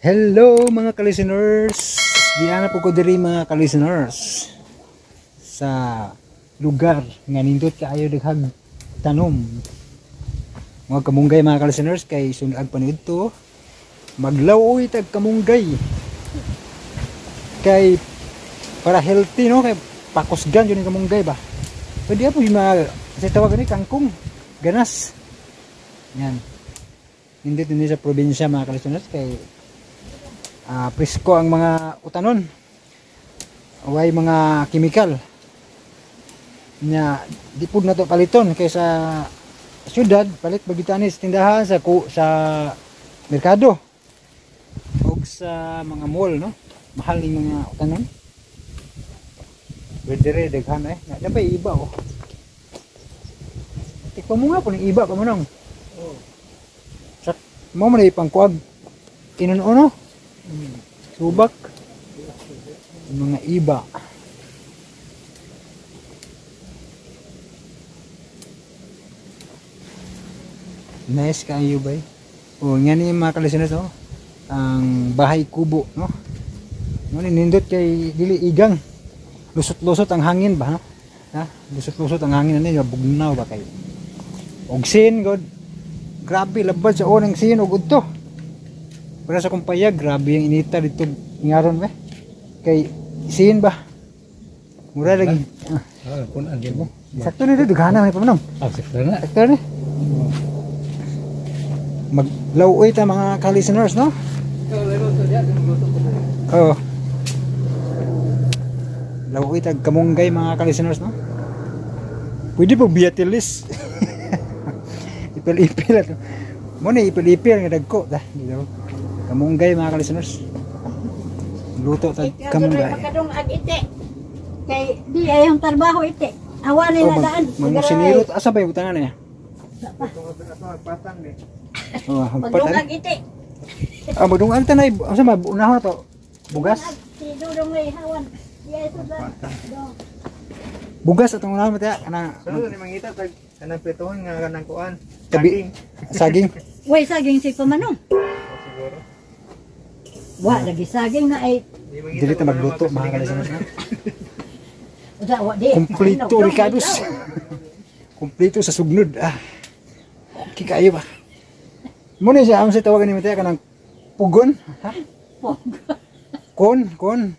Hello, mga ka-listeners! Diana po ko diri, mga ka-listeners, sa lugar nga nindot kaayo, daghag tanom. Mga kamunggay, mga ka-listeners, kay sunag pa nito. Maglawoy tag kamunggay. Kay para healthy, no, kay pakusgan yun yung kamunggay ba. Pwede po yung mga kasi tawag ni kangkong ganas. Yan. Nindot din sa probinsya, mga ka-listeners, kay presko ang mga utanon, way mga chemical nya. Di pud na to paliton kay sa syudad palit bagitani sa tindahan, sa merkado og sa mga mall, no? Mahal ning mga utanon. Pero dire daghan eh. Na pa iba oh. Tikman mo nga po ning iba pa mo nang. Oh. Sa mo man ipangkuag inuno. Subak. Mga iba. Nice kaayo bay. Oh, nga ni, mga ka-listeners, oh. Ang bahay kubo, no? No, nindot kay dili igang. Lusot-lusot ang hangin ba, no? Ha? Lusot-lusot ang hangin ani, bugnaw ba kayo. Og sin god. Grabe labad sa unang sin og udto. Para sa kong payag, grabe yung inita dito ngaron ba. Kay sin ba. Mura lagi. Ah, kun ang mo. Sakto ni dito dughana may pamanong. Ah, sakto na. Sakto ni. Maglawoy ta, mga ka-listeners, no? Oo. Lawuoy ta kamunggay, mga ka-listeners, no? Pwede po biyatilis. Ipil-ipil ato. Mo ni ipil-ipil nga dagko dah dito. Kamunggay, mga ka-listeners. Luto ta Ikaw kamunggay. Makadung ag ite. Kay di ay ang trabaho ite. Awani Oh, na daan. Mangusinirot asa ba yung butangan niya? Oh, hagpat. Magdungag ite. Ah, magdungag ta na. Asa ba unahon na to? Bugas. Si Dudong ay hawan. Di ay sudan. Dong. Bugas atong unahon ta kana. Sunod ni mangita tag kanang prituhon nga kanang kuan. Tabi. Saging. Way saging si pamanong. Siguro. Wa lagi saging na ay Di mangita Dili ta kung magluto, ano mga ka-listeners, no? usa wa di. Kumplito Ricardos. Kumplito sa sugnod. Ah. Okay kayo ba? Muna siya ang sa tawagan ni Mateo kanang pugon, ha? Kon, kon.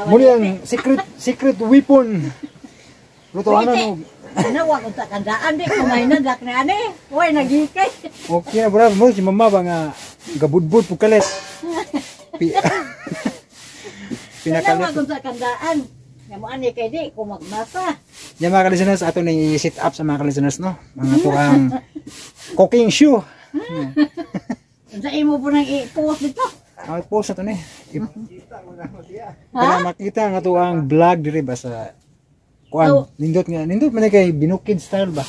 Muna ang secret secret weapon. Lutuan na no. Ano wa unta kandaan di kumain na dak na ani. Way nagikay. Okay na bro, mo si mama ba nga gabudbud pug kalit. Pinakalit. Pinakalit. Wa unta kandaan. Nga mo ani kay di ko magmasa. Yan, mga ka-listeners, ato nang i-sit up sa mga ka-listeners, no? Mga to ang cooking show. Unsa imo po nang i-post dito? Ang post na to ni. Para makita nga to ang vlog diri ba sa kuan, Oh. nindot nga nindot man ni kay binukid style ba.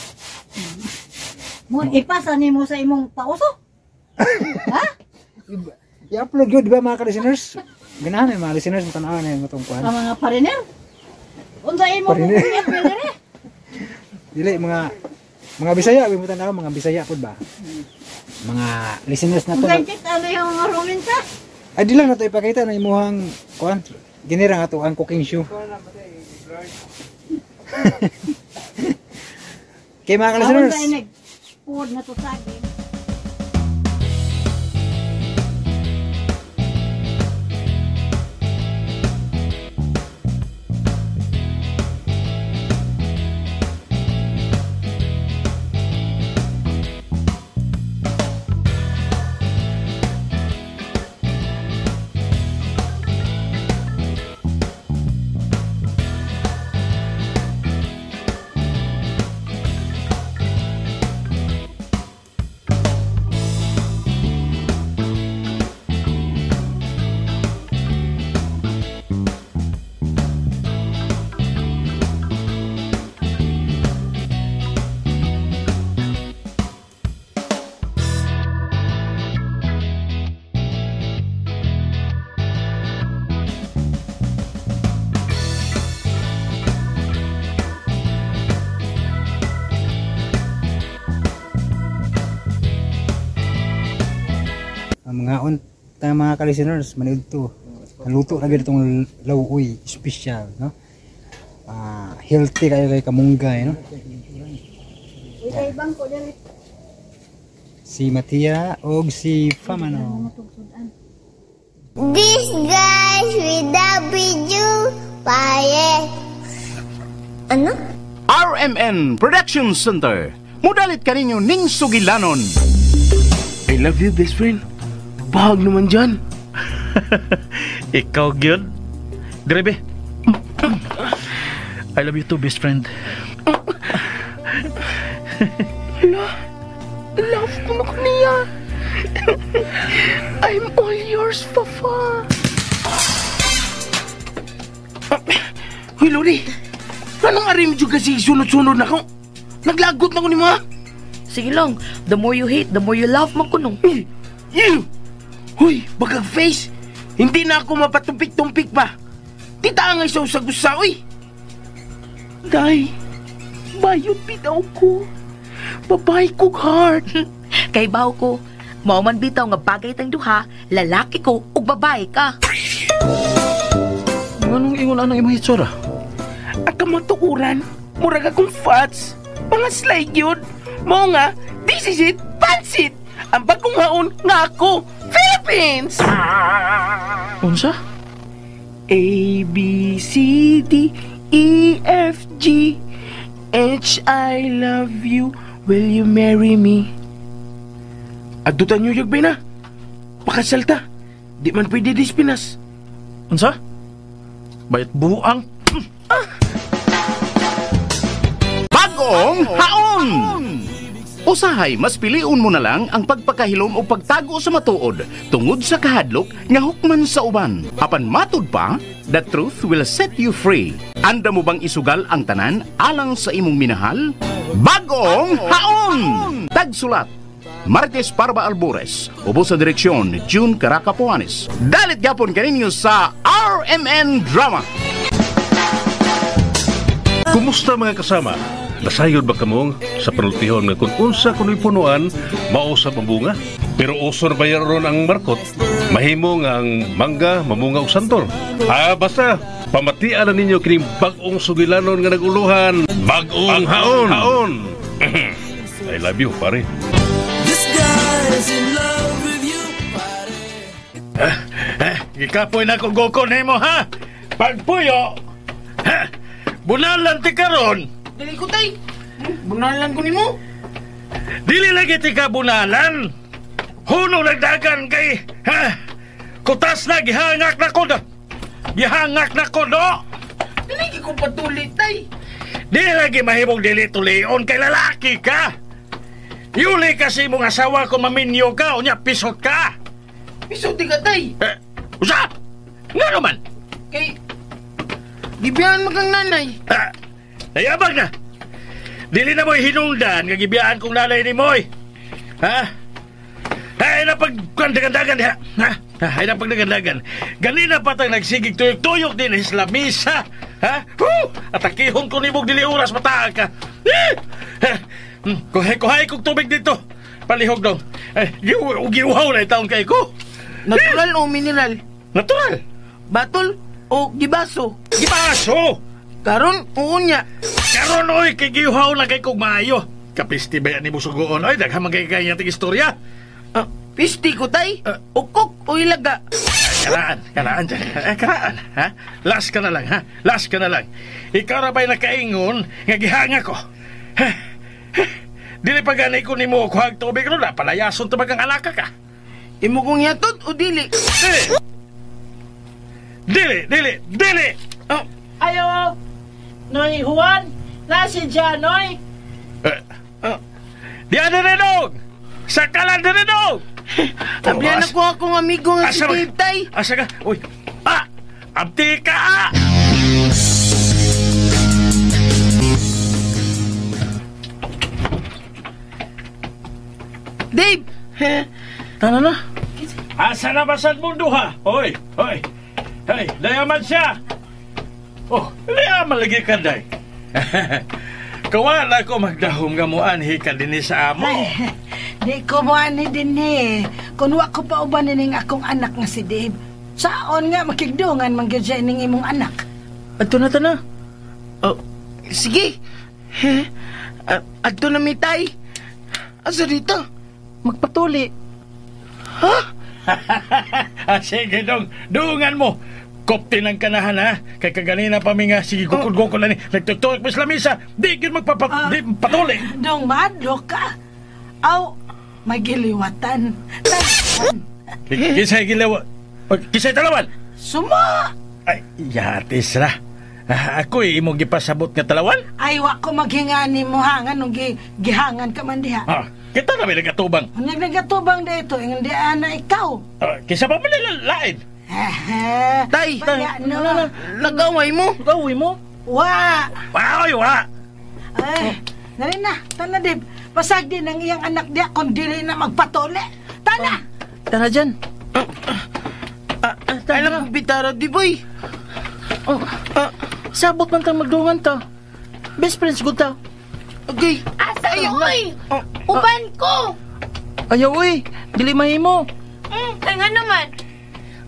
Mo ipasa nimo sa imong pauso. Ha? I-upload yun, di ba, mga ka-listeners? Ganahan eh, mga listeners mo na yung itong kuan. Ang mga pariner. Unsa imo po Pariner. kung diri? Dili mga Bisaya, mo tanaw mga Bisaya pud ba? Mga listeners na to. Unsa kita ano yung mga ruminta? Ay, di lang na to ipakita na imuhang kuan. Ginira nga to ang cooking show. Kay mga ka-listeners. Unsa inig? Food na to saging. Mangaon ta mga ka-listeners, maniud to. Naluto na gyud itong lauoy special, no? Healthy kayo kay kamunggay, no? Uy, bangko diri. Si Matia og si Famano. This guys without video, pare. Ano? RMN Production Center. Mudalit kaninyo ning sugilanon. I love you, best friend. Bahag naman dyan. Ikaw gyud. Dire be. I love you too, best friend. Hala, love ko na niya. I'm all yours, Fafa. Hoy, Lori. Anong ari mo kasi sunod-sunod na ko? Naglagot na ko ni mga. Sige lang, the more you hate, the more you love man kuno. You! Hoy, bagag face! Hindi na ako mapatumpik-tumpik pa. Tita angay sa usag-usa, uy! Day, bayot bitaw ko. Babae kog heart. Kay baw ko, mao man bitaw nga bagay tang duha, lalaki ko ug babae ka. Nganong ingon anang imong hitsura? At kamatuoran, murag akong fats. Mga slide yun. Mao nga, this is it, pansit! Ang bagong haon nga ako, Philippines! Unsa? A, B, C, D, E, F, G, H, I love you. Will you marry me? Adutan New York ba na? Pakasalta. Di man pwede dispinas. Unsa? Bayat buang. Bagong haon! Usahay, mas piliun mo na lang ang pagpakahilom o pagtago sa matuod tungod sa kahadlok nga hukman sa uban. Apan matud pa, the truth will set you free. Anda mo bang isugal ang tanan alang sa imong minahal? Bagong haon! Tagsulat, Martes Parba Albores, ubo sa direksyon June Caracapuanes. Dalit gapon kaninyo sa RMN Drama. Kumusta mga kasama? Nasayod ba kamong sa panultihon nga kung unsa kuno'y punuan, mausap ang bunga? Pero uso na ba ron ang markot? Mahimo nga ang mangga, mamunga og santol. Basta, pamatian na ninyo kining bag-ong sugilanon nga naguluhan. Bag-ong haon! Haon! I love you, pare. Gikapoy na ko gokon nimo ha. Pagpuyo. Ha? Bunalan ti karon. Dili ko tay. Bunalan ko nimo. Dili lagi ti ka bunalan. Hunong nagdagan kay ha. Kutas na gihangak na ko do. Gihangak na ko do. Dili ko patuli tay. Dili lagi mahimong dili tulion kay lalaki ka. Yuli kasi mong asawa ko maminyo ka unya pisot ka. Pisot di ka tay. Usa? Nga naman. Kay gibiyahan mo kang nanay. Nayabag na. Dili na mo'y hinungdan nga gibiyaan kong nanay ni Moy. Ha? Ay na pagkandagandagan diha. Ha? Ay na pagdagandagan. Ganina pa tang nagsigig tuyok-tuyok din sa lamisa. Ha? Woo! Atakihon ko nimog dili oras mataag ka. Eh! Kuhay-kuhay kog tubig dito. Palihog dong. Eh, giuhaw na itaon kay ko. Natural o mineral? Natural. Batol o gibaso? Gibaso! Karon o unya? Karon oy, kay giuhaw na kay kog maayo. Kapisti ba yan ni Musugoon? Oy, daghang man kay kay ating istorya. Pisti ko tay. Ukok o ilaga? Karaan, karaan dyan. Karaan, ha? Last ka na lang, ha? Last ka na lang. Ikaw ra ba'y nakaingon nga gihanga ko? Ha? Dili pa gani ko nimo kuhag tubig ron, palayason to bagang alaka ka. Imo kong yatod o dili? Dili! Dili, dili, dili! Oh. Ayo! Noy Juan! Nasi dyan, Noy! Diyan na rin! Sakalan na rin! Ablihan ako akong amigo nga si Dave, tay! Asa ka? Uy! Ah! Abti ka! Ah! Dave! Tara na! Asa na ba sa mundo, ha? Hoy! Hoy! Hey! Dayaman siya! Oh! Dayaman lagi ka, day! Kawala ko magdahom nga mo anhi ka din sa amo. Ay, Di ko mo ani din eh. Kung wa ko pa uban ning akong anak nga si Dave. Saon nga makigdungan man gyud siya ning imong anak. Adto na ta na. Oh, sige. Adto na mi tay. Asa dito? Magpatuli. Ha? Sige dong, dungan mo. Kopti ng kanahan ha. Kay kaganina pa mi nga sige gukod-gukod na ni. Nagtugtog pa sa lamisa. Di gyud magpatuli. Dong madlok ka. Aw, may giliwatan. Kisay giliwa. Kisay talawan. Suma. Ay, yatis ra. Ako'y imong gipasabot nga talawan. Ay, wa ko maghinga ni mo hangan nung gihangan ka man diha. Ah, kita na may nagatubang. Unyag nagatubang dito, hindi ana ikaw. Kisa pa man nila lain. Tay, no. Nagaway mo? Nagaway mo? Wa. Wa, oy, wa. Ay, dali na, tana Dib. Pasag din ang iyang anak diya kung dili na magpatuli. Tana! Tana dyan. Alam ko bitara, di boy. Oh, sabot man tang magdungan ta. Best friends good ta. Okay. Asa oy? Uban ko. Ayaw oy, dili mahimo. Kay nga naman.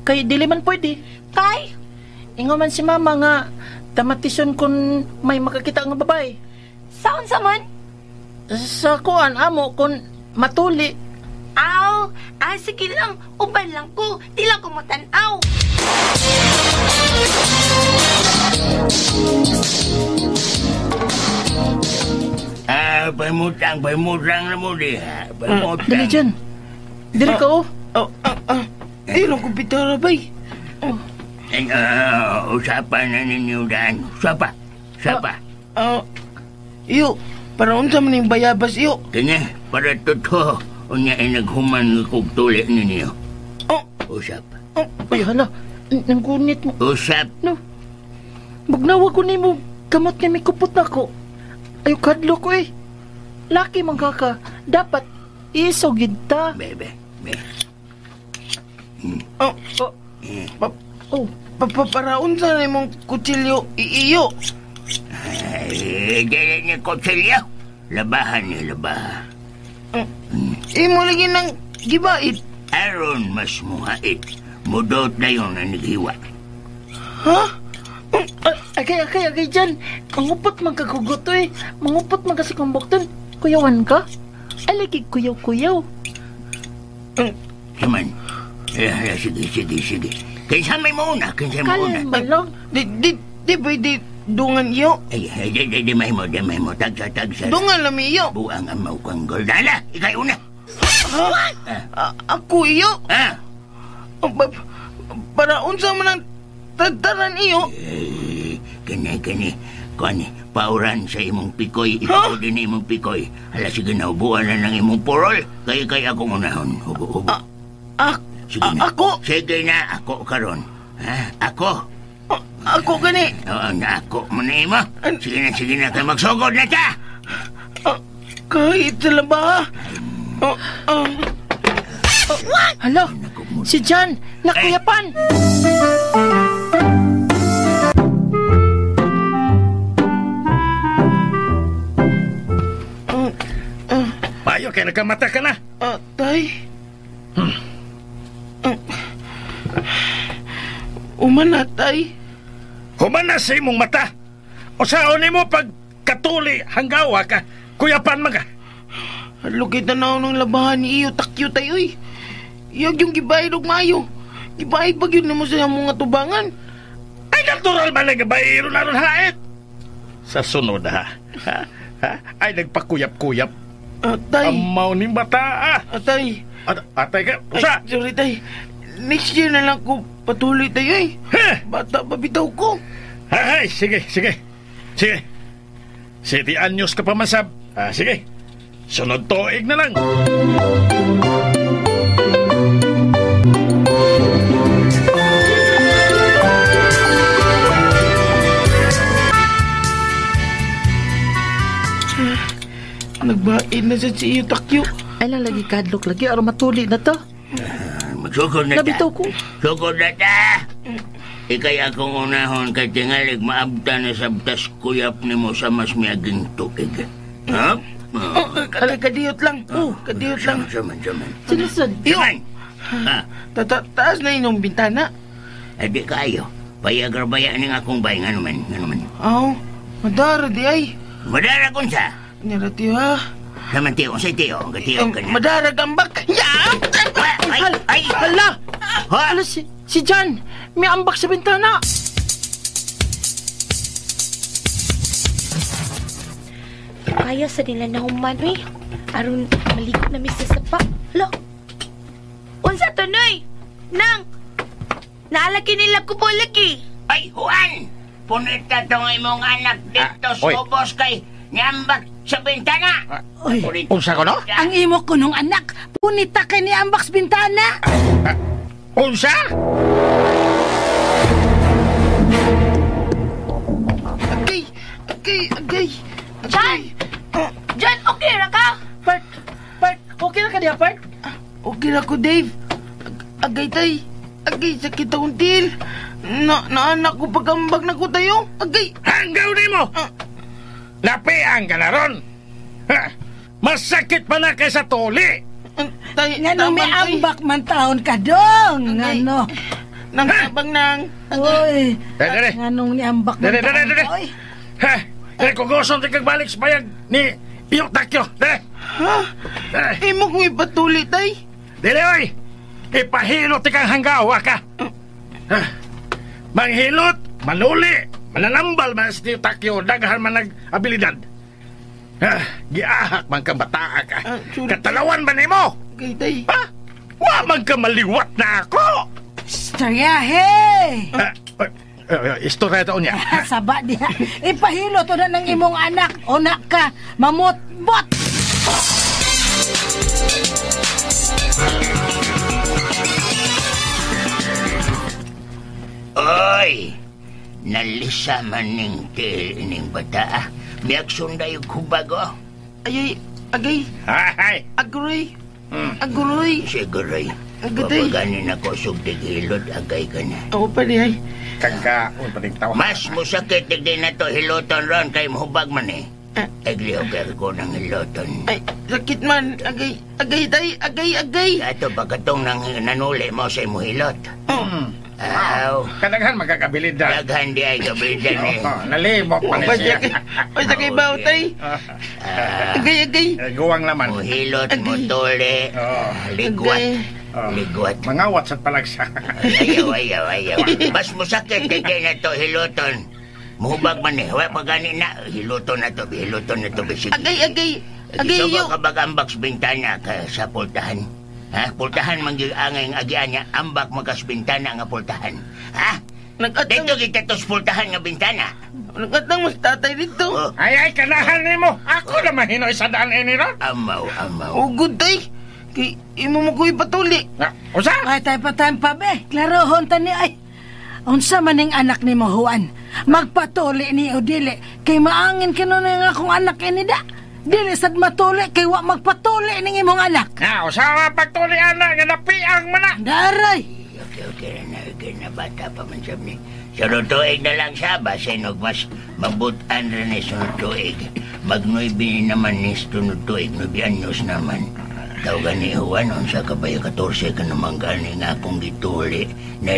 Kay dili man pwede. Kay? Ingo man si mama nga tamatison kung may makakita nga babae. Saon sa man? Sa kuan amo kung matuli. Aw, sige lang. Uban lang ko. Di lang ko matanaw. Pamutang na mo diha. Pamutang. Dali dyan. Dali ka oh. Di lang ko bitara bay. Usapan na ninyo daan. Usapa. Usapa. Iyo, para unsa man yung bayabas iyo. Kanya, para totoo. Unya ay naghuman nga kog tuli ninyo. Oh. Usap. Ay hala, nanggunit mo. Usap. No. Bugnawa ko nimo kamot nga mikupot na ko. Ayo kadlo ko eh. Laki man kaka. Dapat isog gid ta. Bebe, be. Oh, oh. Para unsa na imong kutsilyo iyo. Ay, dili ni kutsilyo. Labahan ni labahan. Imo lagi nang gibait. Aron mas muhait. Mudot na yun ang naghiwa. Ha? Agay, dyan. Mangupot man kagugot eh. Mangupot man kasi kong bukton. Kuyawan ka? Ay, lagi kuyaw-kuyaw. Saman. Sige. Kinsa may mauna, kinsa may mauna. Kalma lang. Di pwede dungan iyo. Ay, di mahimo, di mahimo. Tagsa. Dungan lang iyo. Buang amaw kang goldala. Ikay una. Ha? Ako iyo? Ha? Para unsa man ang tagtaran iyo? Kani. Kani, pauran sa imong pikoy. Ikaw din imong pikoy. Hala, sige na, ubuan na ng imong purol. Kay akong unahon. Hubo. Sige na. Ako? Sige na, ako karon. Ha? Ako? Ako gani? Oo, na ako mo na imo. Sige na, kay magsugod na ta. Kahit sila ba? Hala, si Jan, nakuyapan! Payo, kaya nagkamata ka na. Tay. Umana, tay. Humana sa imong mata. O saon mo pag katuli hanggawa ka, kuyapan man ka. Lukit na na ng labahan ni iyo, takyo tayo eh. Iyag yung gibayad og maayo. Gibayad pag yun na mo sa mga tubangan. Ay, natural man ang gibayad na ron hait. Sa sunod ha? Ay, nagpakuyap-kuyap. Tay. Amaw ni bata ah. Tay. Atay ka, usa. Ay, sorry tay. Next year na lang ko patuloy tayo eh. Bata pa bitaw ko. Ay, sige. Sige. 7 anyos ka pa masab. Sige. Sunod tuig na lang. Nagbain na sa si iyo takyo. Ay lang lagi kadlok lagi aron matuli na to. Magsugod na ta. Nabitaw ko. Sugod na ta. Ikay akong unahon kay tingalig maabta na sabtas kuyap nimo sa mas miaging tuig. Ha? Kadiyot lang. Oh, kadiyot lang. Saman. Sinusod. Saman. Taas na inyong bintana. Ay, di kayo. Payag rabaya ning akong bay. Nga naman. Aw, madara di ay. Madara kun sa? Nyara tiyo ha. Saman tiyo, sa tiyo. Katiyo ka na. Madara gambak. Ya! Ay! Hala! Hala, si Jan! May ambak sa bintana! Kaya sa nila na human, uy. Aron, maligo na mi sa sapa. Hala! Unsa to, Noy? Nang! Naalaki nila ko po lagi. Ay, Juan! Punita tong imong anak dito sa ubos kay niambak sa bintana. Uy, unsa ko no? Ang imo ko nung anak, punita kay niambak sa bintana. Unsa? Agay. Jan! Jan, okay ra ka? Part, okay ra ka diha, Part? Okay ra ko, Dave. Agay tay. Agay, sakit akong til. Naanak ko pagambag na ko tayo. Agay! Hanggaw ni mo! Lapian ka na ron! Ha? Masakit pa na kaysa tuli! Nga nung may ambak man taon ka dong! Nga no? Nang tabang nang! Uy! Dere! Nga nung niambak man taon Dere! ka, oy! Ha? Dere, kugoson di kag balik sa bayag ni Iyok Takyo! Dere! Ha? Imo kong ipatuli, tay! Dere, oy! Ipahilot di kang hanggaw, ka! Ha? Manghilot, manuli, mananambal man si Tiyo Takyo, daghan man nag-abilidad. Ha, giahak man kang bataa ka. Katalawan ba nimo? Okay, tay. Ha? Wa man ka maliwat na ako! Istoryahe! Istorya taon niya. Saba diha. Ipahilot na ng imong anak. Una ka, mamutbot! Oy! Nalisa man ning til ning bata. Miag sunday og hubag oh. Ay, agay. Ay. Agroy. Agroy. Siguroy. Agay. Papaganin ako sugdig hilot, agay ka na. Ako pa di ay. Kagkaon pa rin tawa. Mas musakit di na to hiloton ron kay mahubag man eh. Tagliog ko ng hiloton. Ay, sakit man. Agay, agay tay, agay, agay. Ato pagkatong nang nanuli mo sa imo hilot. Aw. Kadaghan magkakabilidad. Daghan di ay kabilidad eh. Nalimok pa ni siya. Basta kay baw tay. Agay, agay. Guwang naman. Mohilot, motole, ligwat. Ligwat. Mangawat sa palagsa. Ayaw, ayaw, ayaw. Mas musakit kay kay na to hiloton. Muhubag man eh. Wa pa gani na. Hiloton na to. Hiloton na to. Sige. Agay, agay. Agay, yo. Sugo ka bagambak sa bintana ka sa pultahan. Ha? Pultahan man gyud angay ang agian niya. Ambak makas bintana nga pultahan. Ha? Nagatang... Dito kita tos pultahan nga bintana. Nagatang mas tatay dito. Oh. Ay, ay, kanahan nimo. Ako na mahinoy sa daan ini ron. Amaw, amaw. Ugod tay. Kay imo mo ko ipatuli. Usa? Ay, tayo pa tayong pabe. Klaro, honta ni ay. Unsa man ning anak ni mo, Juan? Magpatuli ni o dili. Kay maangin kano na nga akong anak ini da. Dili sad matuli kay wa magpatuli ning imong anak. Na, usa nga pagtuli anak nga napiang man na. Daray. Okay, okay na, okay na bata pa man sab ni. Sunod tuig na lang siya, basin og mas mabutan rin ni sunod tuig. Magnuibi naman ni sunod tuig, 9 anyos naman. Tawagan ni Juan, unsa ka ba yung 14 ka naman gani nga akong gituli na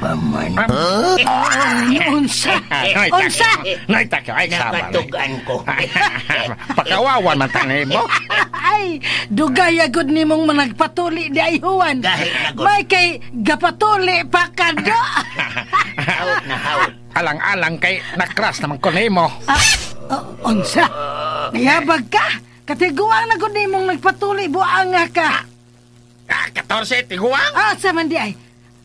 pa man. Huh? Unsa? Unsa? Naitake, ay sama. Nakatugan ko. Pakawawan man tanay mo. Ay, dugay agad ni mong managpatuli di ay Juan. May kay gapatuli pa ka do. Haut na haut. Alang-alang kay nakras naman ko nimo. Unsa? Nayabag ka? Katiguang na gud nimong nagpatuli buang nga ka. 14 tiguang? Sa man di ay.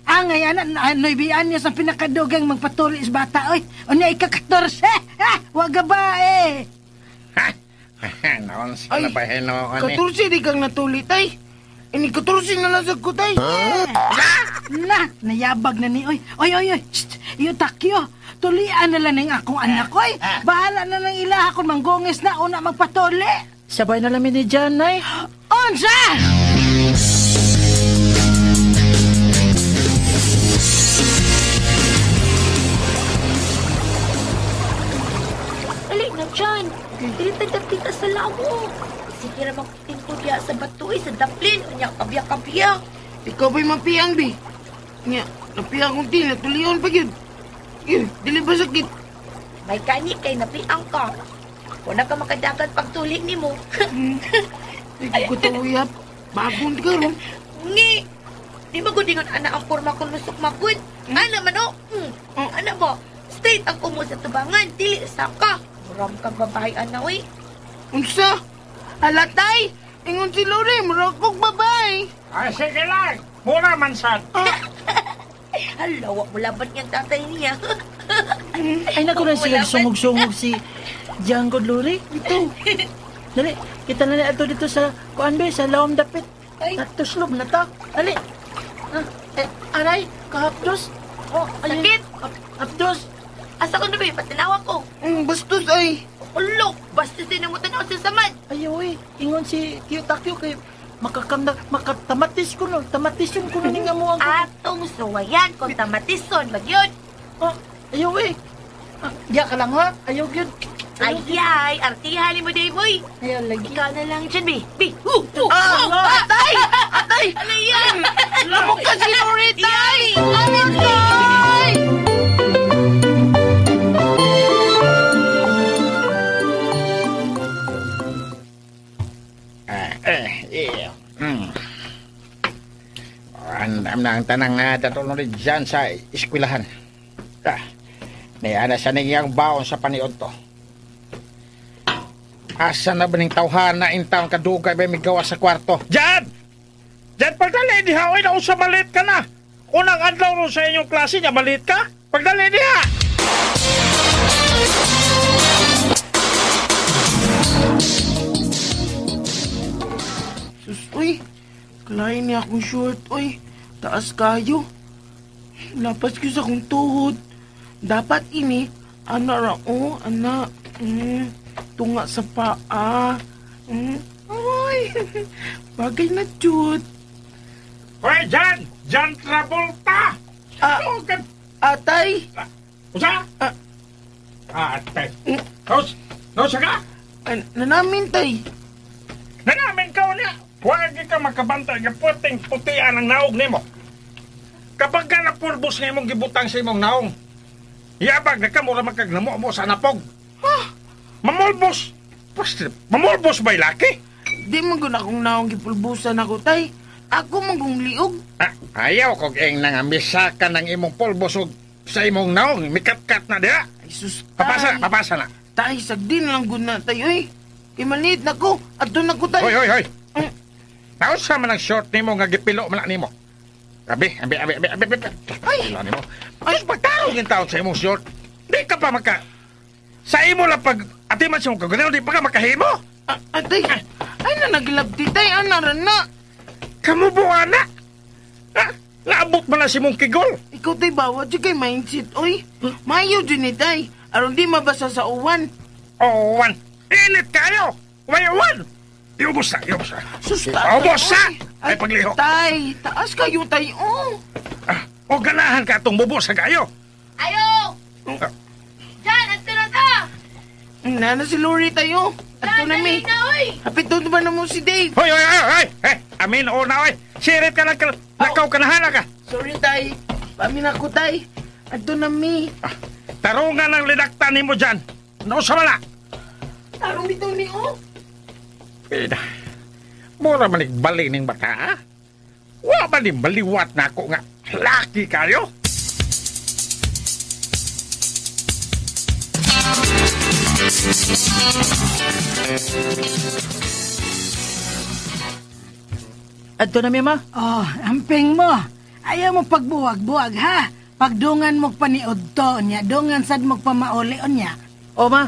Angay ana 9 anyos ang pinakadugang magpatuli sa bata oy. Unya ika-14. Wa ga ba eh. Naon sa na ba hinoon eh. 14 di kang natuli tay. Ini 14 na lang sa ko tay. Na, nayabag na ni oy. Oy oy oy. Iyo takyo. Tulian na lang ning akong anak oy. Bahala na lang ilaha kung manggongis na una magpatuli. Sabay na lang ni Jan, ay. Unsa! Dali na, Jan. Dili tagdapita sa labo. Sige ra magtingko diya sa bato sa daplin. Unya, kabya-kabya. Ikaw ba'y mapiang, bi? Nga, napiang kong tila, tuliyon pa yun. Yun, dili ba sakit? May kani kay napiang ka. Wala ka makadagan pagtuli ni mo. Ay, ko tawiyap. Bagong ka ron. Ngi! Di ba gudingon ana ang forma kong nusok magud? Ana man o. Ana ba? Straight ang kumo sa tubangan. Dili sa ka. Muram kang babae, ana, uy. Unsa? Halatay! Ingon si Lori, murag kog babae. Ay, sige lang. Mura man sad. Hala, wa mo laban niyang tatay niya. Ay, naku na siya sungog-sungog si Django Lori. Ito. Dali, kita na na ito dito sa kuan be, sa lawom dapit. Natuslob na ta. Dali. Ah, eh, aray, kahapdos. Oh, ayun. Sakit. Hapdos. Asa ko na ba? Patanawa ko. Bastos ay. Ulok, bastos din ang mutanaw sa samad. Ay, uy, ingon si Kiyo Takyo kay makakamna, makatamatis ko no. Tamatison ko no ning amo ang atong suwayan kung tamatison magyud. Oh, ayaw eh. Ah, diya ka lang ha. Ayaw gyud. Ay, artihan ni mo, Dave, boy. Ayaw lagi. Ikaw na lang dyan, bi. Bi, hu, hu, Ah, atay! Atay! Ano yan? Lamok ka si Lori, tay! Lamok tay! Andam na ang tanang tatulong rin dyan sa eskwelahan. Niana sa niyang baon sa paniod to. Asa na ba ning tawhana in town kadugay ba may gawa sa kwarto? Jan! Jan, pagdali diha, oy, nausa malit ka na. Unang adlaw ron sa inyong klase niya, malit ka? Pagdali diha! Sus, uy. Kalahin niya akong short, uy. Taas kayo. Lapas ko sa akong tuhod. Dapat ini, ana ra, oh, ana. Tunga sa paa. Ay, bagay na, cute. Hoy, Jan! Jan Travolta! Atay! Usa? Atay. Nausa ka? Nanamin, tay. Nanamin ka niya. Huwag ka makabantay nga puting putian ang naog nimo. Kapag ka napulbos nga imong gibutang sa imong naong, yabag na ka, mura magkagnamo mo sa napog. Ha? Mamulbos! Mamulbos ba'y laki? Di man gud akong naong gipulbusan ako, tay. Ako man kong liog. Ayaw kog ing nangamisakan ng imong pulbos og sa imong naong. Mikat-kat na diha. Ay, sus, tay. Papasa, papasa na. Tay, sagdi na lang gud na, tay, oy. Kay maliit na ko. Adto na ko, tay. Hoy, hoy, hoy. Nausa man ang short nimo nga gipilo man nimo. Abi, abi, abi, abi, abi, abi. Ay, nimo. Ay, pagtarong yung taon sa imong short. Di ka pa maka... Sa imo lang pag... Atiman sa imong kaganaw, di pa ka makahimo. Atay, ay na naglabti, tay. Ana na. Kamubuan na. Naabot man na si mong kigol. Ikaw, tay, bawat siya kay mindset, oy. Mayo dyan ni, tay. Aron di mabasa sa uwan. Uwan? Init kayo! May uwan! Iubos na, iubos na. Sus, tatay, Ubos na! Ay, pagliho. Tay, taas kayo, tay, oh. O ganahan ka itong bubo sa kayo. Ayo! Jan, anto na ta! Nana si Lori tayo. Ato na mi. Hapit doon ba na mo si Dave? Hoy, hoy, hoy, hoy! Eh, amin o na, oy. Sirit ka lang, lakaw ka na, hala ka. Sorry, tay. Pamin ako, tay. Ato na mi. Tarungan ang linaktan ni mo dyan. Nausa wala. Tarong bitaw ni, oh. Pina, mura manig bali ning bata, ha? Wa ba ni baliwat na ako nga laki kayo? Adto na mi, ma. Oh, amping mo. Ayaw mo pagbuwag-buwag, ha? Pagdungan mo paniod to niya, dungan sad mo pamauli niya. Oh, ma.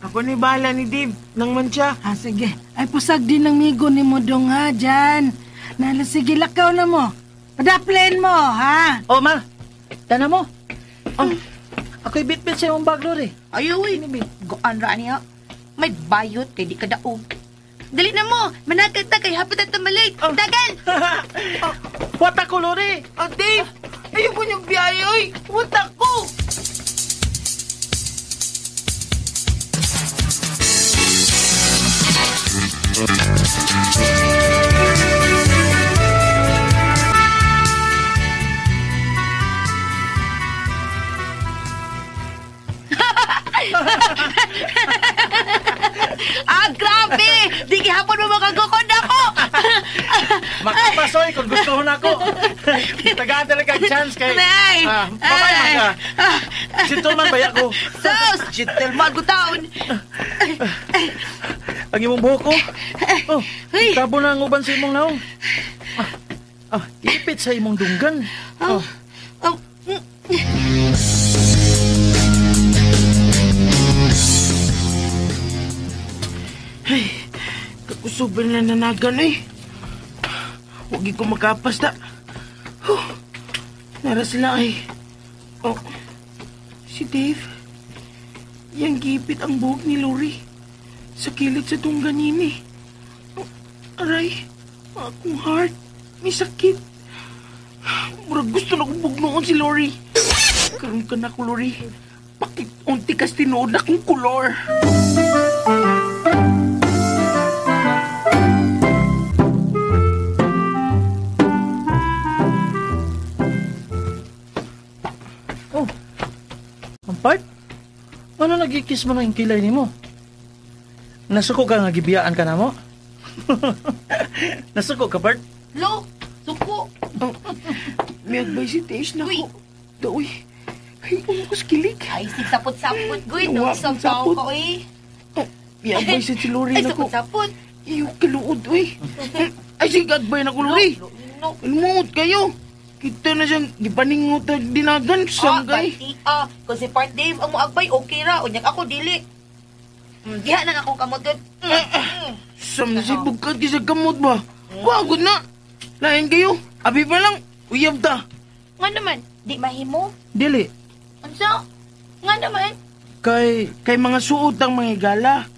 Ako ni bahala ni Dave, nang man siya. Ah, sige. Ay, pusag din ng migo ni mo dong, ha, dyan. Nala, sige, lakaw na mo. Padaplin mo, ha? Oh, ma. Tana mo. Oh, ako'y bitbit sa imong bag, Lori. Ayaw, eh. Goan ra niya. May bayot kay di ka daog. Dali na mo. Managad ta kay hapit at tumalate. Oh. Dagan! Oh, wata ko, Lori. Oh, Dave. Ayaw ko niyong biyahe, oy. Wata ko. Asoy, kung gusto ko na ako. Tagaan talaga ang chance kay... Nay! Babay man ka. Gentleman ba ko? Sus! Gentleman ko taon! Ang imong buhok ko. Oh, tabo na ang uban sa imong naong. Ipit sa imong dunggan. Oh. Oh. Ay, kakusog na nanagan eh. Huwag ko makapas na. Oh, nara sila ay. Oh, si Dave. Yang gipit ang buhok ni Lori. Sa kilid sa tunggan nini. Oh, aray, akong heart. May sakit. Murag gusto na kong bugnoon si Lori. Karoon ka na ko, Lori. Bakit unti kas tinuod akong kolor? Oh, ang part? Ano nagikis mo ng kilay ni mo? Nasuko ka nga gibiyaan ka na mo? Nasuko ka, Bart? Lo, suko. Oh, may agbay si Tish na ko. Daoy, ay, umukos kilig. Ay, sigsapot-sapot, guy. No, sapot ko, eh. Oh, may agbay si Lori ay, na ko. Ay, sapot-sapot. Iyo, kaluod, uy. Ay, sige, agbay na ko, Lori. No. Lumuot kayo. Kita na siyang gipaningot at dinagan, sanggay. Ah, kung si Part Dave ang muagbay, okay ra. Unyag ako, dili. Diha na akong kamot. Sam na si bugkat kisag kamot ba? Wagod na. Lain kayo. Abi pa lang. Uyab ta. Nga naman, di mahimo. Dili. Unsa? Nga naman. Kay mga suot ang mga gala.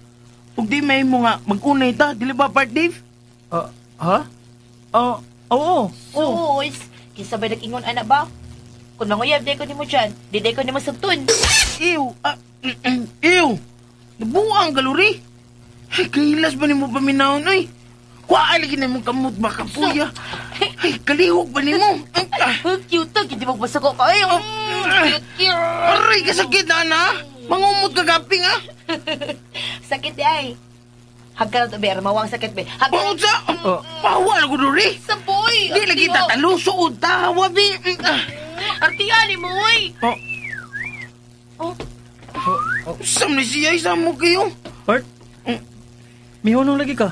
Ug di mahimo nga mag-unay ta. Dili ba, Part Dave? Ha? Oo. Sus! Kinsa ba nag-ingon anak ba? Kung manguyab, di ko nimo dyan. Di ko nimo sugtun. Ew! Ew! Nabuang galuri! Ay, kahilas ba nimo paminahon, oy? Kuha lagi na mong kamot ba, kapuya? Ay, kalihok ba nimo? Cute, hindi mo basuko ka, ay. Cute, cute. Aray, kasakit na, na. Mangumot ka gaping, ah. Sakit, di ay. Hagka na to, be. Mawang sakit, be. Hagka sa... Pahawa na ko, Dori. Saboy! Di lagi tatalo, suod ta, hawa, be. Artiyan mo, oy. Oh. Oh. Sam na siya, isama mo kayo. Bart, mihunong lagi ka.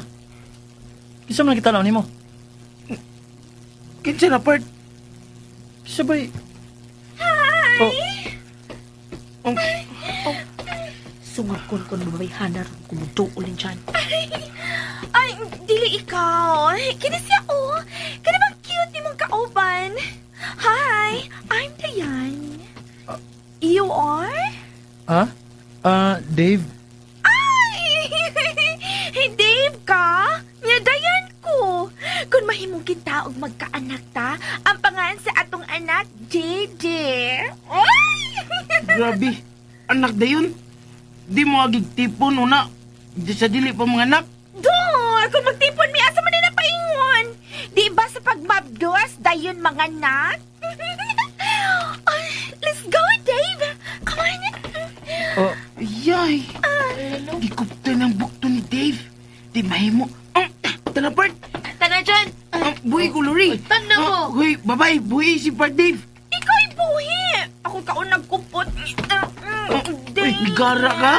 Kinsa man kita nimo? Kinsa na, Bart? Kinsa ba'y... Hi! Oh. Oh. Sungakon ko ng babayhana ron kumuduolin dyan. Ay, dili ikaw. Kini siya, oh. Kini bang cute ni mong kauban? Hi, I'm Diane. You are? Ha? Dave. Ay! Dave ka? Nga Diane ko. Kung mahimong kita og magkaanak ta, ang pangalan sa atong anak, JJ. Ay! Grabe. Anak dayon. Di mo agig tipon una. Di sa dili pa mga anak. Dor, kung magtipon mi asa man na paingon. Di ba sa pagmabdos dayon mga anak? Let's go, Dave. Come on. Oh. Ayay. Gikupta ng bukto ni Dave. Di mahimo. Tana, Bart. Tana dyan. Buhi ko, Lori. Tana mo. Huy, babay. Buhi si Bart, Dave. Ikaw'y buhi. Ako kaunang kupot. Uy, gara ka?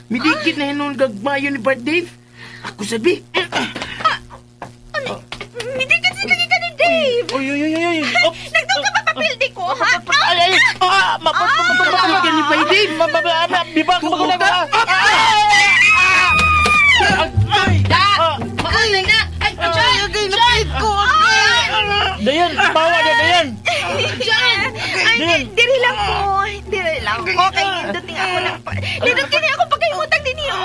Midikit na hinon gagmayo ni Bart, Dave. Ako sabi. Midikit sa lagi ka ni Dave. Uy, uy, uy, uy. Nagdaw ka ba papildi ko, ha? Ay, ay, ah! Mapapapapapapil ka ni Bay Dave. Biba ko ba ka? Ay! Da! Mauna na! Ay, John! Agay, napit ko! Dayan! Bawa na, Dayan! John! Ay, diri lang ko. Diri lang ko. Kay ninduting ako ng... Nindot kini ako pagkahimutang din niyo.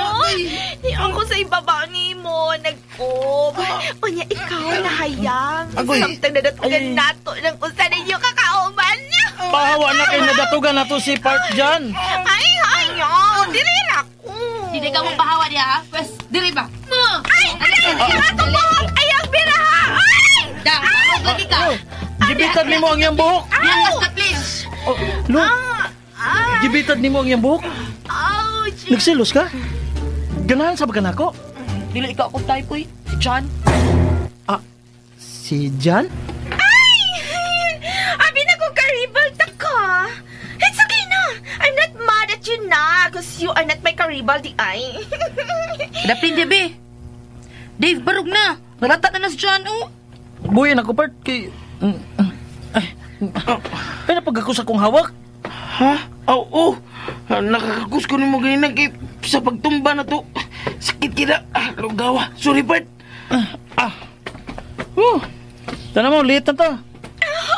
Ni ako sa ibaba ni mo. Nag-op. Unya, ikaw nahayang. Agoy. Samtang nadatugan nato ng usa ninyo kakauban. Pahawa na kay nadatugan na to si Park Jan. Ay, hayang. Diri ra ko. Hindi ka mong pahawa niya, ha? Pwes, diri ba? Ay, ay, ay, atong buhok. Ay, ang biraha. Ay! Da, lagi ka. Gibitad nimo ang iyang buhok. Yangas na, please. Lo, gibitad nimo ang iyang buhok. Ouch! Nagselos ka? Ganahan sa baga nako? Dili ikaw akong type, uy. Si John. Ah, si Si John? Ay! Abi na ko karibal ta ka. It's okay na. I'm not mad at you na because you are not my karibal di ay. Daplin, Debbie. Dave, barog na. Narata na na si John, oh. Buhay na ko, part kay... Ay, ay napagkakus akong hawak. Ha? Oh, oh. Nakakakus ko nimo ganina kay sa pagtumba na to. Sakit kira. Ah, lugawa. Sorry, part. Oh. Tana mo, late na ta.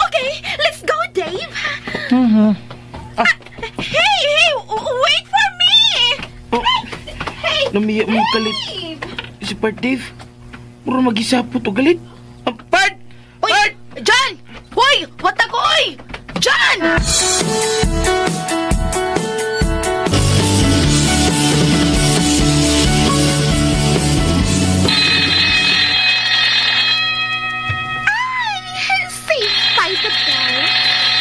Okay, let's go, Dave. Mhm. Hey, hey, wait for me. Oh. Hey, Lumiya mo kalit. Si Part Dave. Mura mag-isapo to galit. Part! Uy, Part! John! Hoy, wata ko, oy! John! Safe by the bell.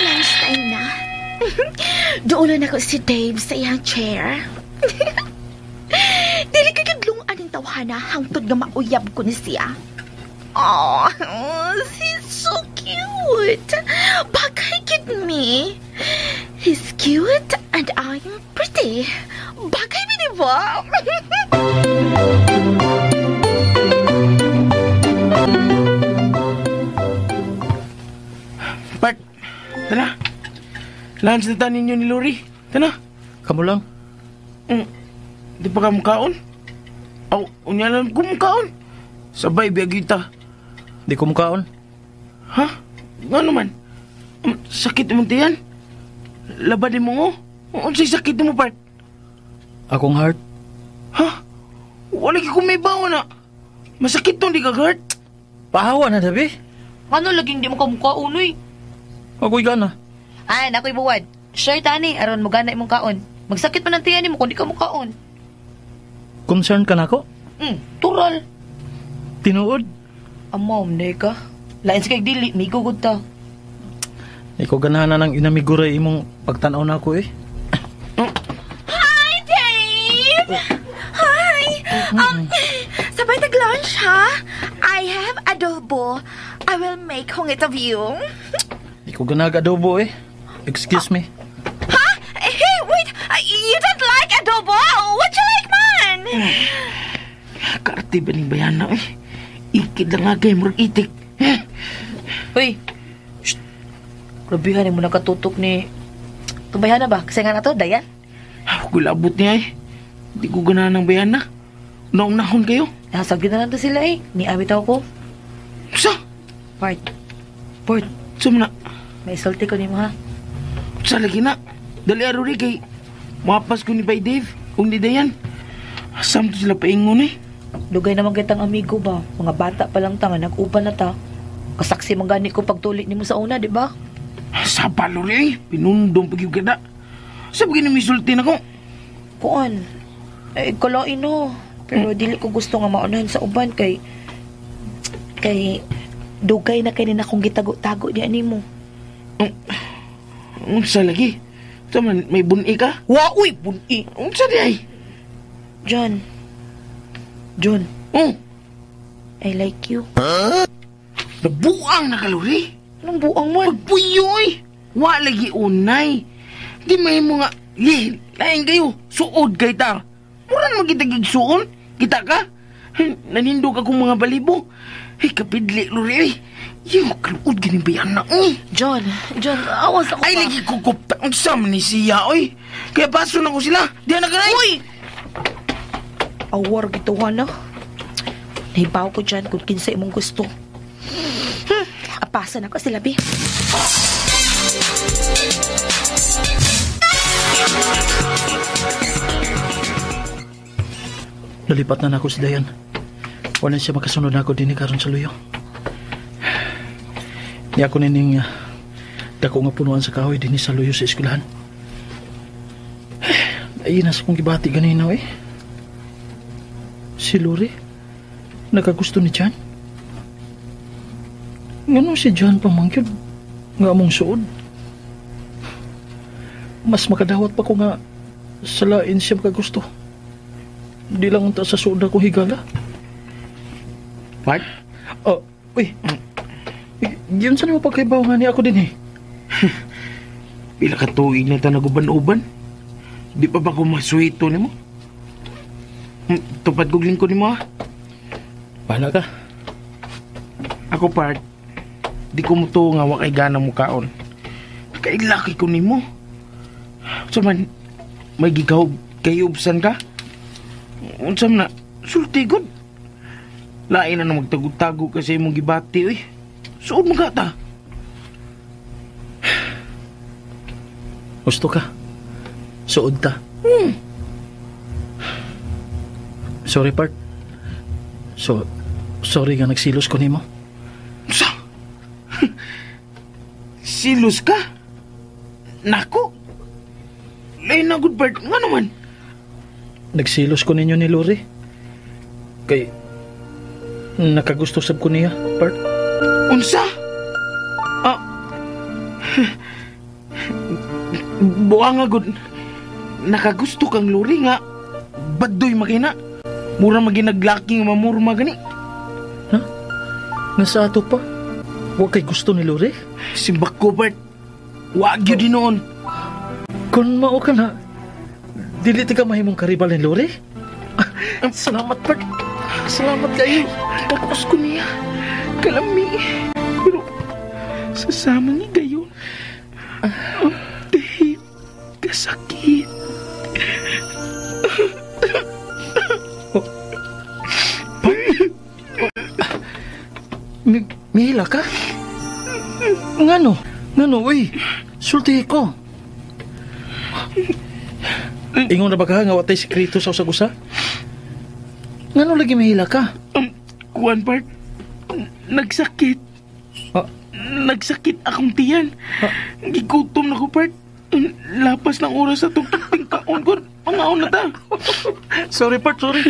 Lunchtime na. Doon na ako si Dave sa iyang chair. Dili ka kadlong aning tawhana hangtod nga mauyab ko ni siya. Oh, he's so cute. Bagay gid me. He's cute and I'm pretty. Bagay mi, di ba? Part! Tara. Lunch na ta ninyo ni Lori. Tara. Kamu lang. Di pa ka mukaon? Aw, unya lang ko mukaon. Sabay, biyagita. Di ko mukaon. Ha? Nga naman? Sakit mo tiyan? Laban mo ngo? Unsay sakit mo, Part? Akong heart. Ha? Wala ko may bawa na. Masakit tong di ka heart. Pahawa na, Dabi. Ano laging di mo ka mukaon, uy? Ako'y gana. Ay, nako'y buwad. Sure, tani, aron mo gana imong kaon. Magsakit pa ng tiyan mo kung di ka mukaon. Concern ka na ako? Tural. Tinuod. Amaw, mday ka. Lain sa kay dili, may gugod ta. Ikaw ganahan na ng inamiguray imong pagtanaw na ako eh. Hi, Dave! Hi! Sabay tag-lunch, ha? I have adobo. I will make hungit of you. Ikaw ganahan adobo eh. Excuse me. Ha? Hey, wait! You don't like adobo? What you like, man? Karte ba ni bayana eh? Ikid lang agay, murag itik. Eh? Uy! Shh! Grabihan mo nakatutok ni... Tumbayhan na ba? Kasi nga na to, Dayan? Gulabot niya eh. Di ko ganahan ng bayana. Naunahon kayo. Nasagdi na lang to sila eh. Niawit ako ko. Sa? Part. Part. Sa na? May isulti ko ni mo ha. Sa lagi na. Dali aruri kay... Mapas ko ni Bay Dave. Kung di Dayan. Asam to sila paingon eh. Dugay naman kitang amigo ba? Mga bata pa lang ta nga nag-uban na ta. Kasaksi man gani ko pagtulit nimo sa una, di ba? Sa palori eh. Pinundong pag-iw kada. Sa pag misulti na ko. Kuan. Eh, kalain no. Pero dili ko gusto nga maunahan sa uban kay... Kay... Dugay na kay nina akong gitago-tago diyan nimo. Unsa lagi? Sa man, may buni ka? Wa, uy, buni. Unsa di ay? John. John. Oh. I like you. Huh? Nabuang na kalori. Anong buang man? Pagpuyo eh. Wa lagi unay. Di may mga... Ye, lain kayo. Suod kay ta. Mura naman kita gigsuon. Kita ka? Nanindog akong mga balibo. Ay, kapidli, lori eh. Yung kaluod ganing bayan na eh. John, John, awas ako ay, pa. Lagi kukupta. Ang sama ni siya, oy. Kaya baso na ko sila. Di na ganay. Uy! Awar gituwa na. Nahibaw ko dyan kung kinsa imong gusto. Apasan ako sila, bi. Nalipat na nako si Dayan. Wala siya makasunod na ako din karon sa luyo. Niya ako nining dako nga punuan sa kahoy dinhi sa luyo sa eskwelahan. Ay, nasa kong gibati ganina eh. Si Lori, nakagusto ni John. Ngano si John pamangkyod nga among suod. Mas makadawat pa ko nga sa lain siya makagusto. Di lang unta sa suod ako higala. What? Oh, uy. Yun saan mo pagkaibaw nga ni ako din eh. Pila ka tuig na ta naguban-uban. Di pa ba ko masuwito nimo? Tupad kog lingkod nimo ha. Bahala ka. Ako part, di ko mutuo nga wa kay gana mo kaon. Kailaki ko nimo. So man, may gikaw kayubsan ka? Unsa man na, sulti gud. Lain na na magtago-tago ka sa imong gibati, uy. Suod mo gata. Gusto ka? Suod ta. Sorry, part. So, sorry nga nagsilos ko nimo. Sa? Silos ka? Nako. Lain na good part. Nga naman. Nagsilos ko ninyo ni Lori. Kay nakagusto sab ko niya, part. Unsa? Ah. Buang nga gud. Nakagusto kang Lori nga. Badoy makina. Mura maginaglaki nga mamurma gani. Ha? Nasa ato pa? Wa kay gusto ni Lori? Simbak ko, Bert. Wa gyud noon. Kung mao ka na, dili ti ka mahimong karibal ni Lori? Salamat, Bert. Salamat kayo. Tapos ko niya. Kalami. Pero sasama ni gayon. Oh, Dave, kasakit. Mihila ka? Ngano? Ngano, uy? Sulti ko. Ingon na ba ka nga watay sikreto sa usag-usa? Ngano lagi mahila ka? Kuan part, nagsakit. Nagsakit akong tiyan. Gigutom na ko, part. Lapas ng oras sa tugtugting kaon ko. Mangaon na ta. Sorry, part, sorry.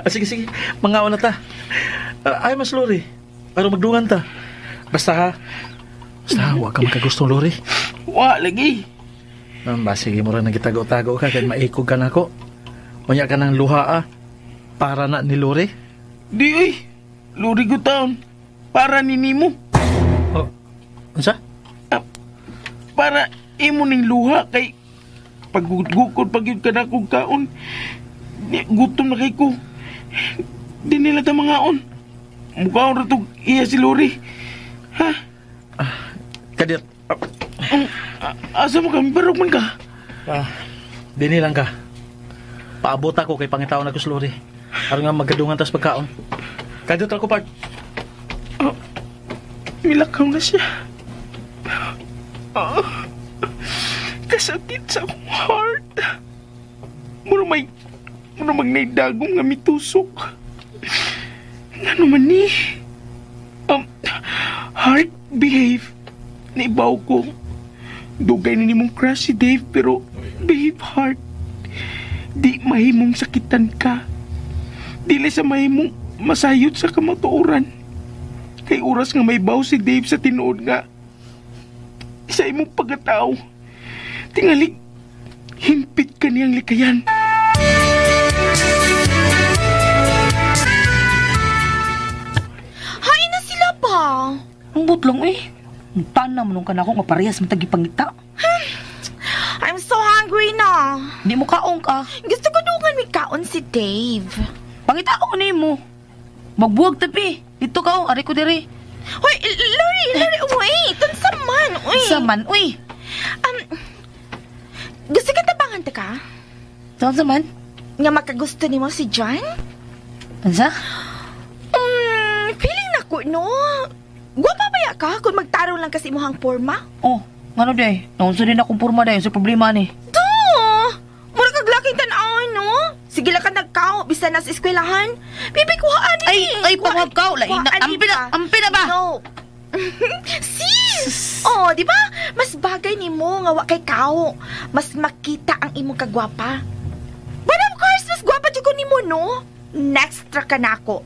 Sige, sige. Mangaon na ta. Ay, mas Lori. Pero magdungan ta. Basta ha. Basta ha, huwag ka magkagusto, Lori. Wa, lagi. Ba, sige mo rin nagitago-tago ka. Kaya maikog ka na ako. Unya ka ng luha, ah. Para na ni Lori. Di, uy. Lori ko taon. Para ni Nimo. Oh, unsa? Para imo ning luha kay paggukod pag yun ka na kong kaon. Gutom na kay ko. Di nila ta mangaon. Mukhaon ra tog iya si Lori. Ha? Kadit. Asa mo kami? Barog man ka? Dini lang ka. Paabot ako kay pangitaon ako si Lori. Aron nga magkadungan tas pagkaon. Kadit ako part. Milakaw na siya. Kasakit sa akong heart. Mura may mura magnaidagong nga mitusok. Ngano man ni? Heart, behave. Naibaw ko. Dugay na nimong crush si Dave, pero behave, heart. Di mahimong sakitan ka. Dili sa mahimong masayod sa kamatuoran. Kay oras nga may baw si Dave sa tinuod nga sa imong pagkatao. Tingali, himpit ka niyang likayan. Hain na sila pa. Ang butlong eh. Ang tanam nung kanako nga parehas matagipangita. I'm so hungry na. Di mo kaong ka. Gusto ko dungan may kaon si Dave. Pangita ko ni mo. Magbuwag tapi. Dito ka oh, ari ko diri. Hoy, Lori, Lori, wait. Unsa man, uy. Unsa man, uy. Gusto ka tabangan ta ka? Unsa man? Nga makagusto nimo si John? Unsa? Feeling na ko, no? Gwapa ba ya ka kung magtarong lang kasi imuhang porma? Oh, ngano day? Naunsa din akong porma day sa problema ni. Do! Mura kag laking tan-awon, no? Sige lang ka nagkao, bisan na sa eskwelahan. Bibi, kuhaan ni. Ay, pangabkaw. Lain na. Ampi na ba? No. Sis! Oh, di ba? Mas bagay ni mo nga wa kay kao. Mas makita ang imong kagwapa. But of course, mas gwapa jud ko nimo, no? Next tra ka na ako.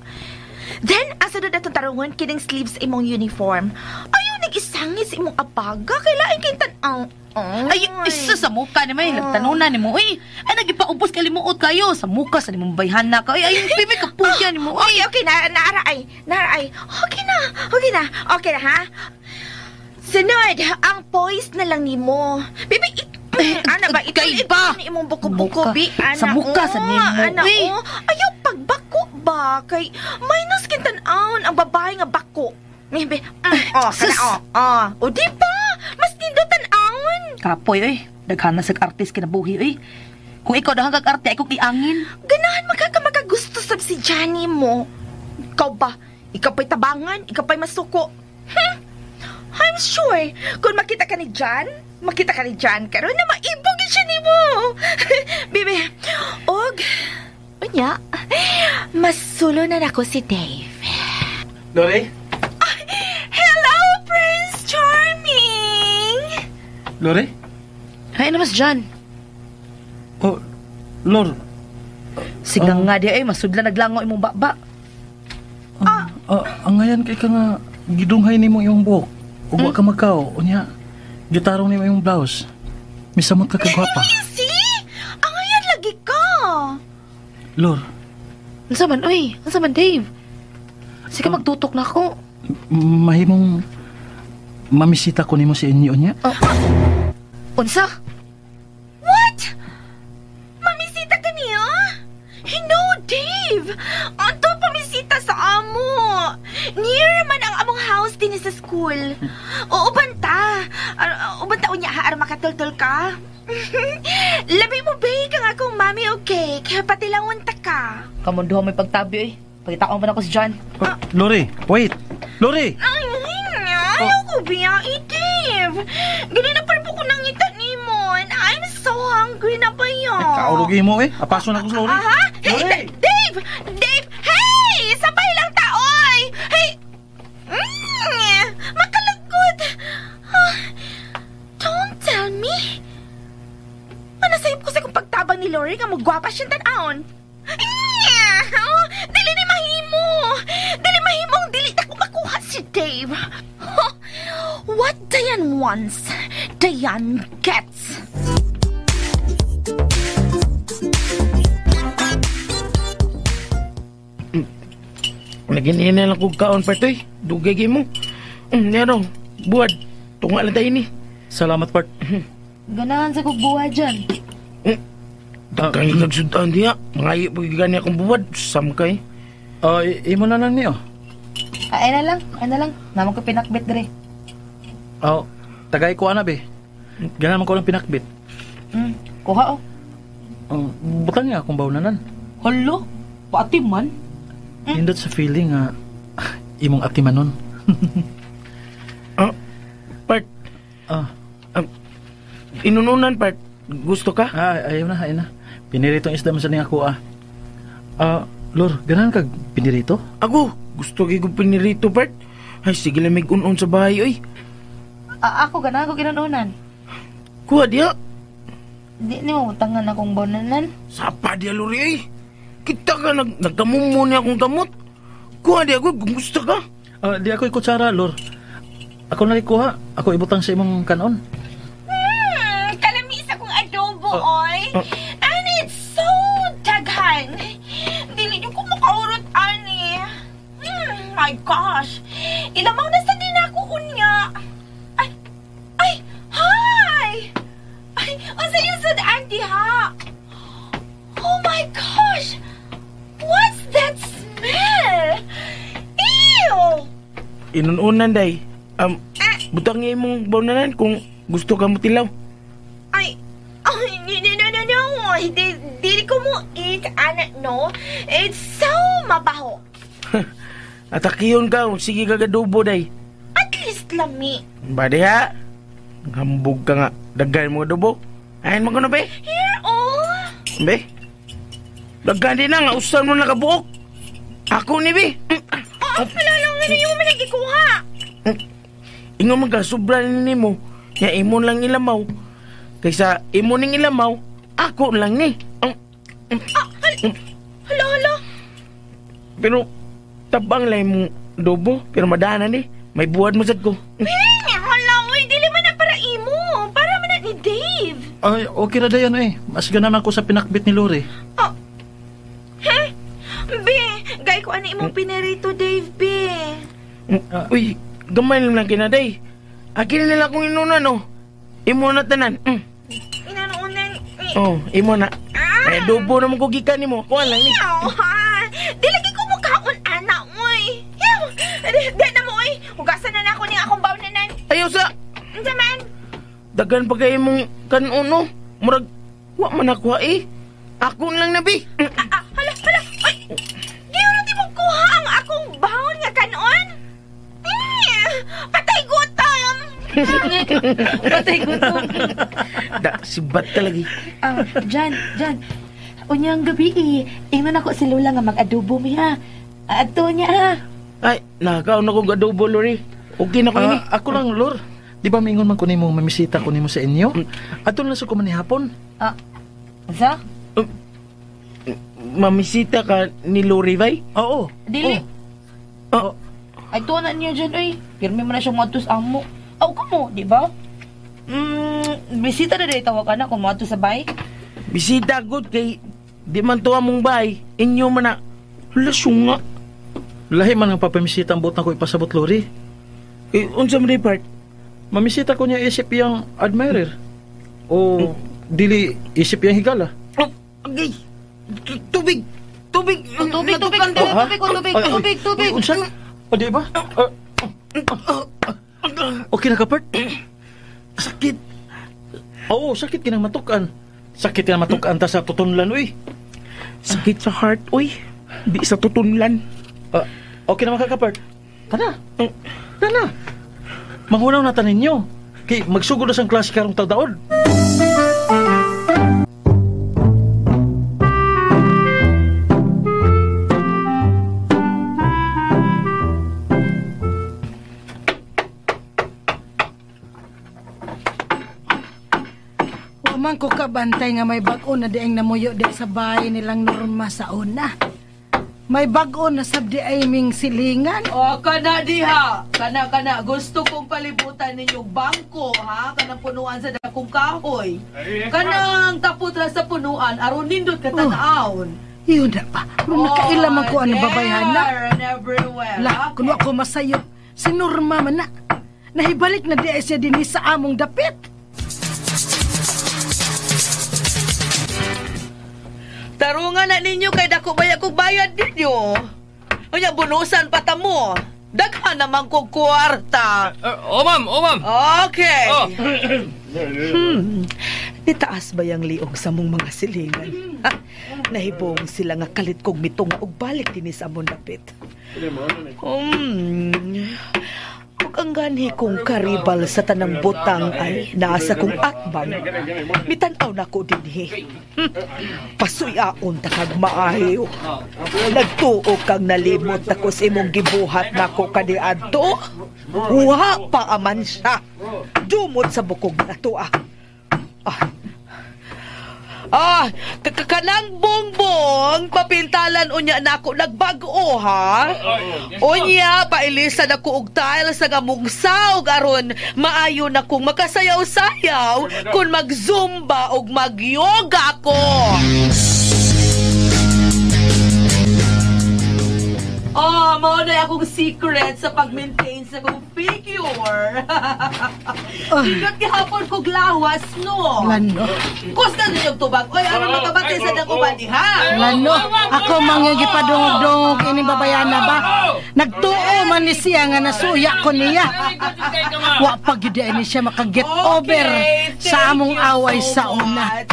Then, asa doon atong tarungon, kining sleeves imong uniform. Ayaw nag-isangit sa imong abaga. Kailain kayong tan-aw. Ay, isa sa muka ni may lagtanunan ni mo. Uy, ay nagipaubos ka limuot kayo sa muka sa nimong bayhana ka. Ay, ay bibi kapuya ni mo. Okay, okay na naaraay. Naaraay. Okay na. Okay na. Okay na ha. Sunod, ang poise na lang nimo. Bibi, ana ba ito ba? Ni imong buko-buko bi ana. Sa muka sa nimo. Ana, oh. Ayaw pagbako ba kay minus kintan-aon ang babae nga bako. Bibi, oh, kana oh. Oh, o di ba? Mas nindutan aon. Kapoy oy, daghan na sa artist kinabuhi oy. Kung ikaw daghan kag arte, ako iangin. Ganahan makagusto sab si Johnny mo. Ikaw ba? Ikaw pa'y tabangan, ikaw pa'y masuko. I'm sure, kung makita ka ni John, karon na maibog siya nimo. Bibi, og unya, masulo na nako si Dave. Lori? Hello, Prince Charming! Lori? Ay, namas John. Oh, Lor. Sigang nga di ay, masudla naglango imong baba. Ang ngayon kay ka nga, gidunghay nimo imong buhok. Ug wa ka magkao. Unya, gitarong nimo imong blouse. Misamot ka kagwapa. See? Ang ngayon lagi ka. Lor. Unsa man, oy? Unsa man, Dave? Sige, magtutok na ako. Mahimong mamisita ko nimo si inyo niya. Unsa? What? Mamisita ka niya? No, Dave! Anto pamisita sa amo. Near man ang among house din sa school. Oo, banta. Uban ta unya ha, aron makatultol ka. Labi mo, babe, kang akong mami o cake. Patilangon ta ka. Kamunduha may pagtabi, eh. Pagitaon pa na ko si John. Lori, wait! Lori! Ay, ayaw ko biya, Dave. Ganun na pa po ko nangita ni mo. And I'm so hungry na ba yun? Kaulugi mo eh. Apaso na ko sa Lori. Aha! Hey, Dave! Dave! Hey! Sabay lang ta, oy! Hey! Makalagod! Don't tell me! Manasayop ko sa kong pagtabang ni Lori nga magwapa siyang tan-aon. Oh, dili ni mahimo! Dili mahimong dili ta ko makuha si Dave. What Diane wants, Diane gets. Naginina lang kong kaon, Partoy. Dugay gay mo. Nero, buwad. Tunga lang tayo ni. Salamat, Part. Ganahan sa kong buwad dyan. Dagkang nagsudan diya. Mga po gani akong buwad. Sam kay. Imo na lang niyo. Ay na lang, ay na lang. Naman ko pinakbit dire. Oh, tagay ko ana be. Ganahan man ko lang pinakbit. Kuha oh. Butan nga akong bawnanan. Halo, paati man. Nindot sa feeling nga imong atimanon. Part. Inununan, Part. Gusto ka? Ayaw na, ayaw na. Piniritong isda man sa ning ako ah. Lor, ganahan kag pinirito? Ako, gusto kay kong pinirito, Part. Ay, sige lamig un-un sa bahay, oy. Ako, ganahan ko ginununan. Kuha diya. Di ni mo utangan akong bawnanan. Sapa diya, Lori, oy. Kita ka, nagkamumo niya akong kamot. Kuha di ako, kung gusto ka. Di ako ikutsara, Lor. Ako na kuha. Ako ibutang sa imong kanon. Kalamis akong adobo, oy. And it's so daghan. Dili niyo ko makaurot, ani. My gosh. Ilamang na sa din ako unya. Ay, ay, hi! Ay, unsa yung sad, auntie, ha? Oh my gosh! What's that smell? Ew! Inununan, day. Butang nga imong bawnanan kung gusto ka mo tilaw. Ay, no, no. Dili ko mo eat, anak, no. It's so mabaho. Atakiyon ka, sige ka gadubo, day. At least lami. Ba diha? Hambog ka nga. Daghan mo adobo. Ayan mo ko na, be. Here, oh. Be? Daghan din na nga, usan mo nakabuok. Ako ni, be. Alala, nga yung mo nagikuha. Ingo man ka, sobra ni mo. Nga imon lang ilamaw. Kaysa imo ning ilamaw, ako lang ni. Hala, hala. Pero, tabang lang imong adobo. Pero madana ni. May buwad mo sad ko. Hala, uy, dili man na para imo. Para man na ni Ay, okay ra dayon eh. Mas ganaman ko sa pinakbit ni Lori. Oh. He? Be, gay ko ani imong pinirito, Dave, be. Uy, gamay lang kinaday. Akin nila akong inunan, oh. Imo na tanan. Inanunan. Oh, imo na. Eh, dubo naman ko gikan nimo. Kuan lang ni. Di lagi ko mukaon, ana, oy. Di na mo, oy. Hugasan na nako ning akong bawnanan. Ayaw sa. Unsa man? Dagan pa kay imong kanon, no? Murag, wa man ako, eh. Ako lang na, bi. Hala, hala. Ay, giyon di mo kuha ang akong bawon nga kanon? Patay gutom! Patay gutom. Da, sibat ka lagi. Jan, Jan. Unyang gabi, eh. Ingnan ako si Lola nga mag-adobo mi, ha? Ato niya, ha? Ay, nakakaon akong adobo, Lori. Okay na ko ini. Ako lang, Lor. Di ba mingon man ko nimo mamisita ko nimo sa inyo? Ato na sa ko man hapon. Sa? Mamisita ka ni Lori, bay? Oo. Dili. Oh. Ay, tuwa na niya dyan, oy. Pirmi mo na siyang matos amo. Aw, kamo, di ba? Bisita na dahil tawag ka na kung matos sa bay. Bisita, good, kay di man tuwa mong bay. Inyo man na. Hala, sunga. Lahi man ang papamisita ang buot na ko ipasabot, Lori. Eh, unsa man di part? Mamisita ko niya isip yung admirer. O, dili isip yung higala. Oh, agay! Tubig! Tubig! Tubig, tubig, tubig, tubig, tubig, tubig. Unsa? O, di ba? Okay na ka, Bert? Sakit. Oo, sakit kinang matukan. Sakit kinang matukan ta sa tutunlan, uy. Sakit sa heart, uy. Di sa tutunlan. Okay naman ka, Bert. Tana. Tana. Manghunaw na tanin nyo. Kay magsugod na sang klase karong tagdaod. Wa man ko kabantay nga may bag-o na dieng namuyo di sa bahay nilang Norma sa una. May bag-o na sabdi ay ming silingan. O, kana diha. Kana, kana. Gusto kong palibutan ninyong bangko, ha? Kanang punuan sa dakong kahoy. Kanang tapot ra sa punuan, aron nindot ka tan-awon. Oh, yun na pa. Oh, nakailaman ko ang babayhana. There and everywhere. La, okay. Kuno ako masayop. Si Norma man na. Nahibalik na di ay siya dinhi sa among dapit. Tarungan na ninyo kay dako baya kog bayad ninyo. Unya bunusan pa ta mo. Daghan naman kog kwarta. Oh ma'am, oh ma'am. Okay. Oh. Nitaas ba yang liog sa mong mga silingan? Ha? Nahibong sila nga kalit kog mitunga og balik dinhi sa among dapit. Ug ang ganhi kong karibal sa tanang butang ay naa sa kong atbang. Mitan-aw nako dinhi. Pasuyaon ta kag maayo. Nagtuo kang nalimot ako sa imong gibuhat nako kaniadto. Wa pa aman siya. Dumot sa bukog nato ah. Ah, kanang bongbong papintalan unya nako nagbag-o ha. Unya pailisan ako og tiles sa gamugsaw aron maayo na kong makasayaw-sayaw kun mag-zumba og mag-yoga ko. Oh, mao na akong secret sa pag-maintain sa akong figure. Ingat gihapon kog lawas, no? Lano. Kusta ninyong tubag. Oy, ano makabati sa dang uban diha? Lano, ako mangyagipadungog-dungog ining babayana ba? Nagtuo man ni siya nga nasuya ko niya. Wa pa gyud ni siya makaget over sa among away sa una.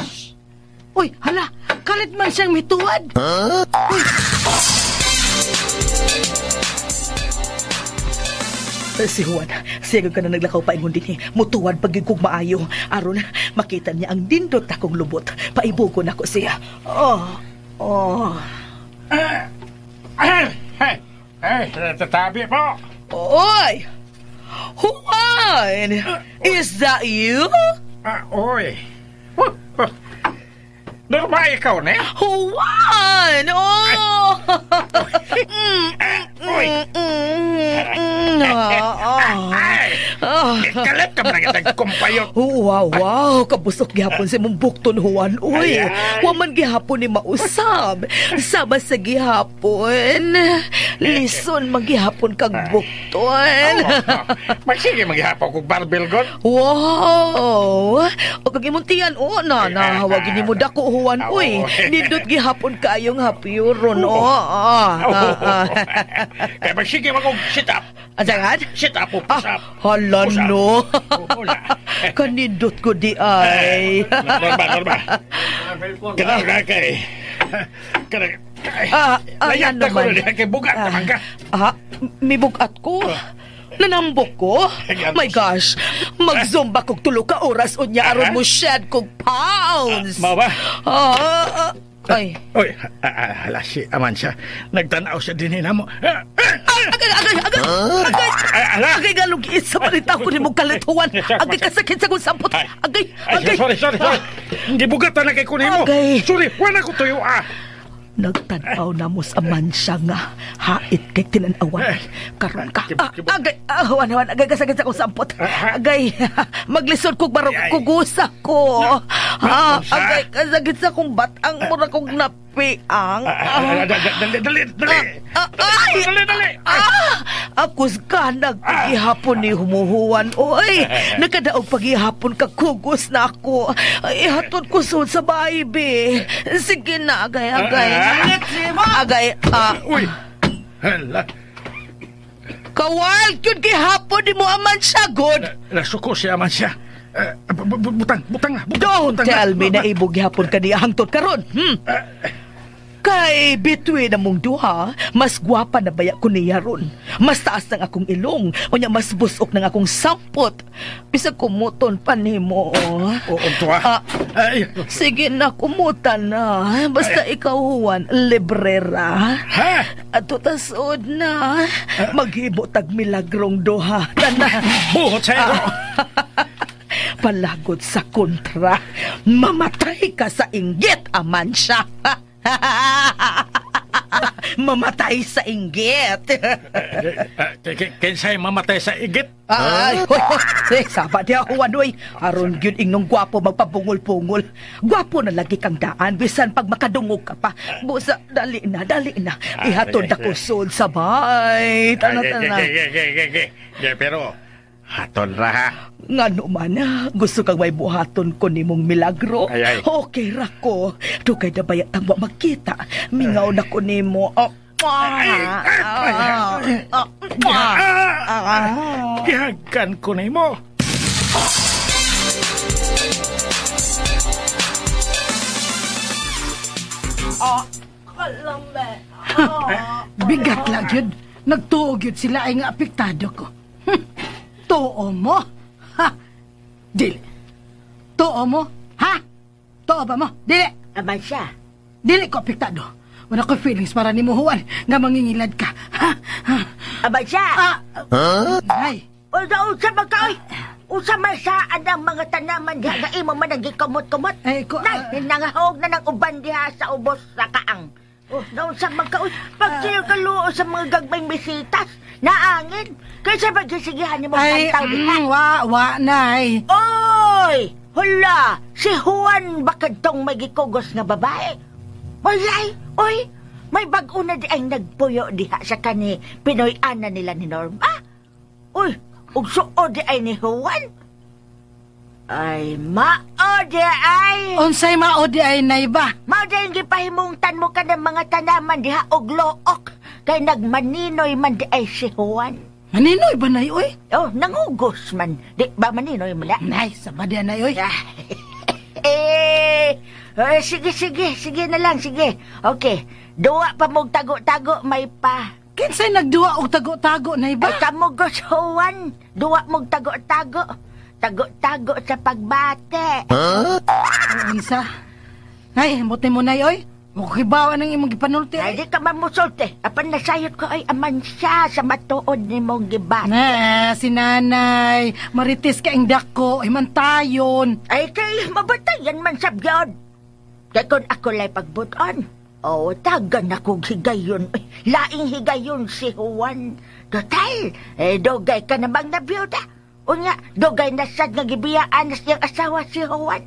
Uy, hala, kalit man siyang mituad. Uy. Si Juan, siya ka na naglakaw pa ingon dinhi. Mutuwad pag kog maayo. Aron makita niya ang dindot akong lubot. Paibugon ako siya. Oh, oh. Ay, tatabi po. Oy! Juan! Is that you? Oy. Norma, ikaw na? Juan! Oh! Uy! Ay! Kalat Ka man ang kumpayot. Oh, wow, wow. Kabusok gihapon sa imong bukton, Juan. Uy, Ay, ay. waman gihapon ni mausab. Sama sa gihapon. Lison magihapon kag bukton. Magsige maghihapon kog barbell god. Wow! O kag imong tiyan, o na, nahawagin nimo dako, Juan. Uy, nindot gihapon kayong hapyuron, o. Kay magsige man kog sit up. Ansangan? Sit up o push up. Hala no. Kanindot ko di ay. Norma, Norma. Kanang na kay. Kanang. Ayan Layat na ko naman. na kay bugat naman ka. Ah, may bugat ko. Nanambok ko. My gosh, mag-zumba kog tulo ka oras unya aron mo shed kog pounds. Mao ba? Ay. Oy, hala si Amansya. Nagtanaw siya din namo. Agay, agay, agay! Agay! Agay nga lugi sa balita ko ni mong kalituan. Agay kasakit sa kong sampot. Agay, Ay, agay. sorry, sorry, sorry. Gibugatan na kay kunimo. Agay. Sorry, wala ko tuyo ah. Nagtanaw na mo sa mansya nga. Hait kay tinanawan. Karon ka. Agay, Juan, Juan, agay kasakit sa kong sampot. Agay, maglisod kog barog kugusa ko. Agay, kasakit sa kong batang mura kong napiang. Dali, dali, dali. Ay! Dali, dali. Akos ka nagpagihapon ni humuhuan. Oy, nakadaog pagihapon ka kugos na ako. Ay, hatod ko sud sa bahay, be. Sige na, agay, agay. Agay, Uy. Hala. Kawal, yun gihapon ni mo aman siya, god. Nasuko si Amansya. Butang, butang na. Don't butang na. tell me na ibog gihapon ka niya hangtod karon. Kay between among duha, mas gwapa na baya ko niya ron. Mas taas ng akong ilong, unya mas busok ng akong sampot. Bisag kumuton pa nimo. Oo, tuwa. Ay. Sige na, kumutan na. Basta ikaw, Juan, librera. Ha? Ato tasod na. Maghibo tag milagrong duha. Tana. Buhot sa'yo. Palagot sa kontra. Mamatay ka sa inggit, Amansya. Mamatay sa inggit. Kinsay mamatay sa igit? Ay, hoy, hoy. Eh, saba diya, Juan, oy. Aron gyud ingnong gwapo magpabungol-bungol. Gwapo na lagi kang daan, bisan pag makadungog ka pa. Busa, dali na, dali na. Ihatod ako sud sa bay. Tana, tana. Pero, haton ra ha. Ngano man, gusto kang may buhaton ko nimong milagro. Ay, ay. Okay ra ko. Dugay na baya tang wa magkita. Mingaw na ko nimo. Oh. Gihagan ko nimo. Bigat lang yun. Nagtuo yun sila ay nga apektado ko. Tuo mo? Ha? Dili. Tuo mo? Ha? Tuo ba mo? Dili. Amansya. Dili ko apektado. Wala ko feelings para ni mo, Juan, nga mangingilad ka. Ha? Ha? Amansya. Ay. Unsa man ka oy? Unsa man saan ang mga tanaman diha nga imo man ang gikumot-kumot? Ay, ko, Nay, nangahog na ng uban diha sa ubos sa kaang. Oh, naunsa man ka oy? Pag sila kaluo sa mga gagmayng bisitas, naangin. Kaysa pagkisigihan nimo Ay, tantaw diha. wa, nay. Oy! Hala! Si Juan ba kadtong may gikugos nga babae? Oy, ay! Oy! May bag-o na di ay nagpuyo diha sa kani Pinoy ana nila ni Norma. Uy! Ug suo di ay ni Juan. Ay, mao di ay! Unsay mao di ay nay ba? Mao di ay gipahimungtan mo ka ng mga tanaman diha og look. Kay nagmaninoy man di ay si Juan. Maninoy ba nay oy? Oh, nangugos man. Di ba maninoy mo na? Nay, sama di nay oy. Eh, sige, sige, sige na lang, sige. Okay, duwa pa mong tago-tago, may pa. Kinsay nagduwa og tago-tago nay ba? Ay, kamugos, Juan. Duwa mong tago-tago. Tago-tago sa pagbate. Unsa? Nay, muti mo nay oy. Mukibawa ng imong gipanulti. Ay, di ka mamusulti. Apan nasayot ko ay aman siya sa matuod ni mong gibate. Na, si nanay, maritis ka ang dako, himantayon. Ay, kay mabatayan man sa biyod. Kay kung ako lay pagbuton, oh, tagan ako higayon. Ay, laing higayon si Juan. Total, eh, dugay ka namang nabiyuda. Unya, dugay na sad nga gibiyaan na siyang asawa si Juan.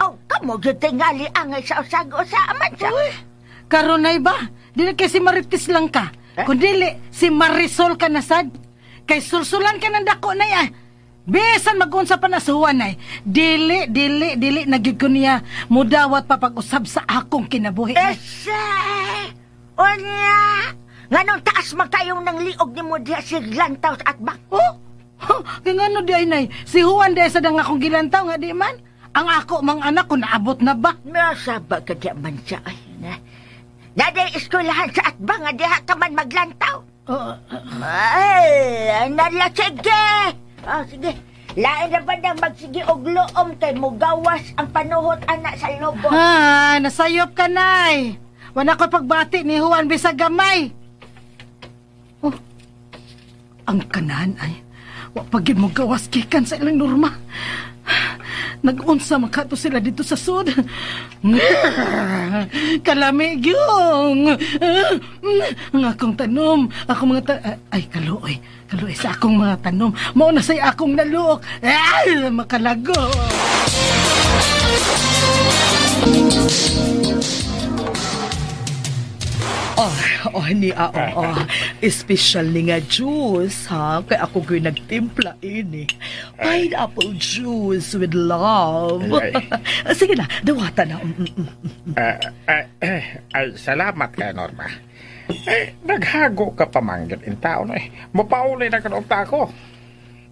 Oh, kamo gyud tingali angay sa usag-usa man siya. Karon ay ba? Dili kay si Marites lang ka. Eh? Kun dili si Marisol ka na sad. Kay sulsulan ka ng dako na ya. Bisan magunsa pa na sa Juan ay. Dili, dili, dili na gyud ko niya mudawat pa pag-usab sa akong kinabuhi. Ese! Unya! Nganong taas magkayong ng liog ni mo diha si Lantaw at bak? Oh? Kaya ngano di ay nay? Si Juan di sa dang akong gilantaw nga di man. Ang ako mang anak ko naabot na ba? Nasaba ka di man siya ay na. Naday eskwelahan sa atbang nga diha ka man maglantaw. Ay, nala sige. Oh, sige. Lain na ba nang magsige og loom kay mugawas ang panuhot anak sa lubot. Ha, nasayop ka nay. Wala ko pagbati ni Juan bisag gamay. Oh, ang kanan ay wa pagid mo gawas gikan sa ilang norma. Nag-unsa makato sila dito sa sud. Kalami gyung. Ang akong tanom, akong mga ay kaluoy, kaluoy sa akong mga tanom. Mao na say akong naluok. Ay, makalago. Oh, ni oh, espesyal ni nga juice, ha? Kaya ako ko'y nagtimpla ini. Pineapple juice with love. Sige na, dawata na. Ay, salamat kay Norma. Eh, naghago ka pa man in taon eh. Mapauli na ka noong tako.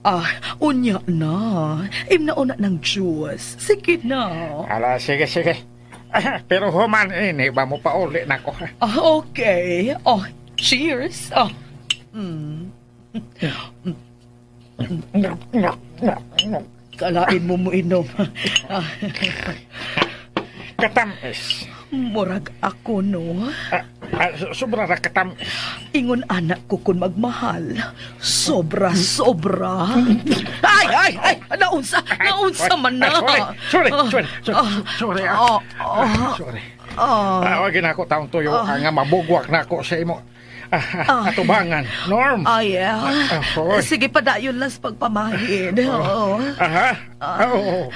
Ah, unya na. Imnauna ng juice. Sige na. Ala, sige, sige. Pero human ini ba mo pauli na ko? Ah, okay. Oh, cheers. Oh. Mm. Kalain mo mo inom. Katamis. Murag ako, no? Sobra ra katamis. Ingon anak ko kun magmahal. Sobra, sobra. Ay, ay, ay! Naunsa, naunsa man na. Sorry, sorry, sorry. Sorry, sorry. Wag na ako taong tuyo. Nga mabugwak na ako sa imo. Atubangan, Norm. Ay, yeah. Sige, padayon lang sa pagpamahid. Aha. Oo.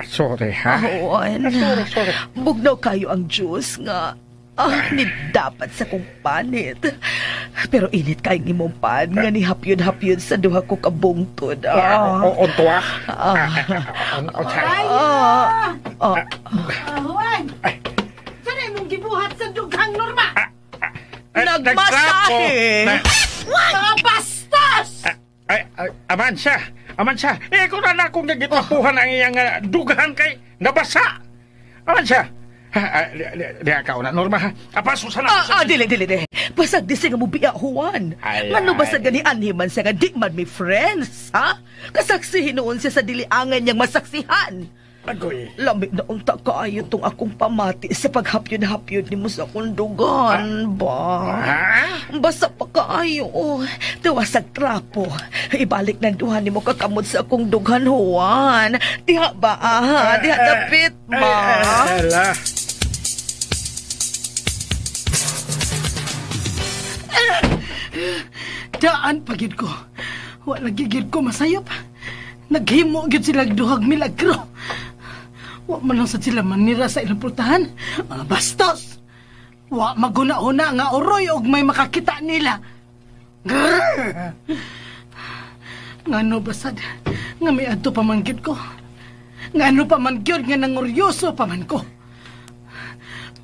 Sorry, ha? Juan. Sorry, sorry. Bugnaw kayo ang juice nga. Ni dapat sa kong panit. Pero init kayong imong pan nga ni hapyod-hapyod sa duha ko kabungtod. Untua? Ay! Juan! Saan imong gibuhat sa dughang Norma? Nagmasahe! Mga bastos! Ay, aman siya! Aman siya! Eh, kung na akong nagitapuhan ang iyang dughan kay nabasa! Aman siya! Diha ka una, Norma, ha? Apaso sa na! Dili, dili, dili. Basag di siya nga mubiya, Juan. Ngano basag gani anhiman siya nga di man mi friends, ha? Kasaksihin noon siya sa diliangan niyang masaksihan. Agoy. Lamig na unta kaayo tong akong pamati sa paghapyod-hapyod ni mo sa akong dugan, ba? Basa pa kaayo. Tuwasag trapo. Ibalik ng duhan ni mo kakamot sa akong dughan, Juan. Diha ba, aha? Diha dapit ba? Ala. Daan pagid ko. Wala gigid ko masayop. Naghimo gyud sila duhag milagro. Wa man lang sa sila manira sa ilang pultahan. Mga bastos! Wa maguna-una nga uroy og may makakita nila. Grrr! Ngano basad nga may adto pa man gyud ko. Ngano pa man gyud nga nanguryoso pa man ko.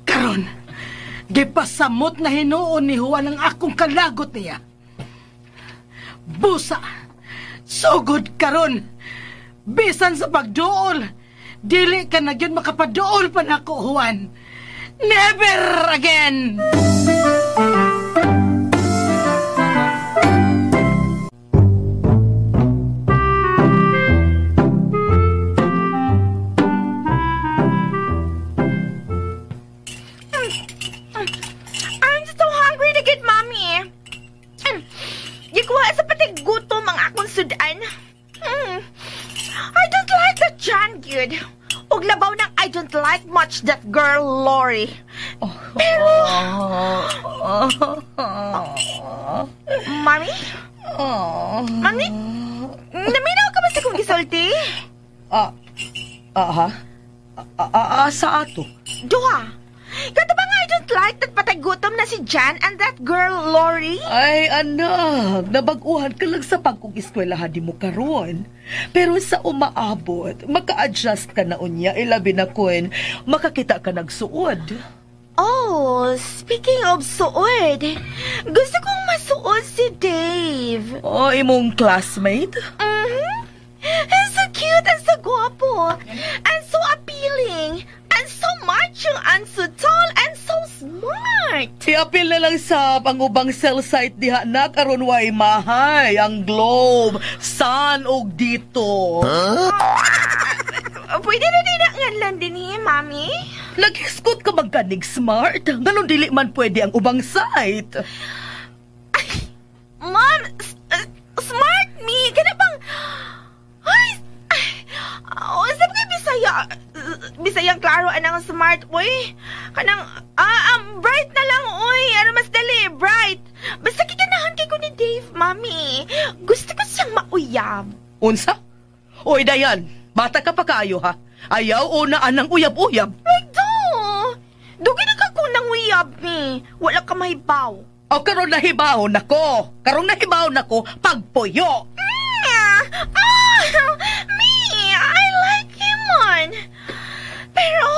Karon, gipasamot na hinuon ni Juan ang akong kalagot niya. Busa! Sugod karon! Bisan sa pagduol, dili ka na gyud makapaduol pa nako, Juan. Never again! I'm so hungry to get mommy. Gikuha sa patig gutom ang akong sudan. I don't like that John good. Og labaw ng I don't like much that girl Lori. Pero... Mami? Mami? Naminaw ka ba mo sa kong gisulti? Ha? Sa ato? Duha. Kato ba nga I don't like that patay gutom na si Jan and that girl, Lori? Ay, anak, nabag-uhan ka lang sa pagkong eskwelahan di mo karon. Pero sa umaabot, maka-adjust ka na unya, ilabi na kun, makakita ka nagsuod. Oh, speaking of suod, gusto kong masuod si Dave. Oh, imong classmate? Mm-hmm. He's so cute and so guwapo and so appealing and so macho and so tall and so smart. Iapil na lang sa pangubang cell site diha na karon way mahay ang Globe, Sun og dito. Huh? Pwede na din na nganlan din eh, Mami. Naghiskot ka magkanig smart. Ganon dili man pwede ang ubang site. Ay, Mom, smart me. Kana bang... Ay, oh, sabi ko Bisaya. Bisayang klaro anang smart, uy. Kanang, bright na lang, uy. Ano mas dali, bright. Basta kikanahan kay ko ni Dave, Mami. Gusto ko siyang mauyab. Unsa? Uy, Dayan, bata ka pa kaayo, ha? Ayaw o na anang uyab-uyab. Wait, do! Dugay na ka kung nang uyab, mi. Wala ka mahibaw. O, karon nahibaw nako. Karon nahibaw nako, pagpuyo. Me, I like him on. Pero,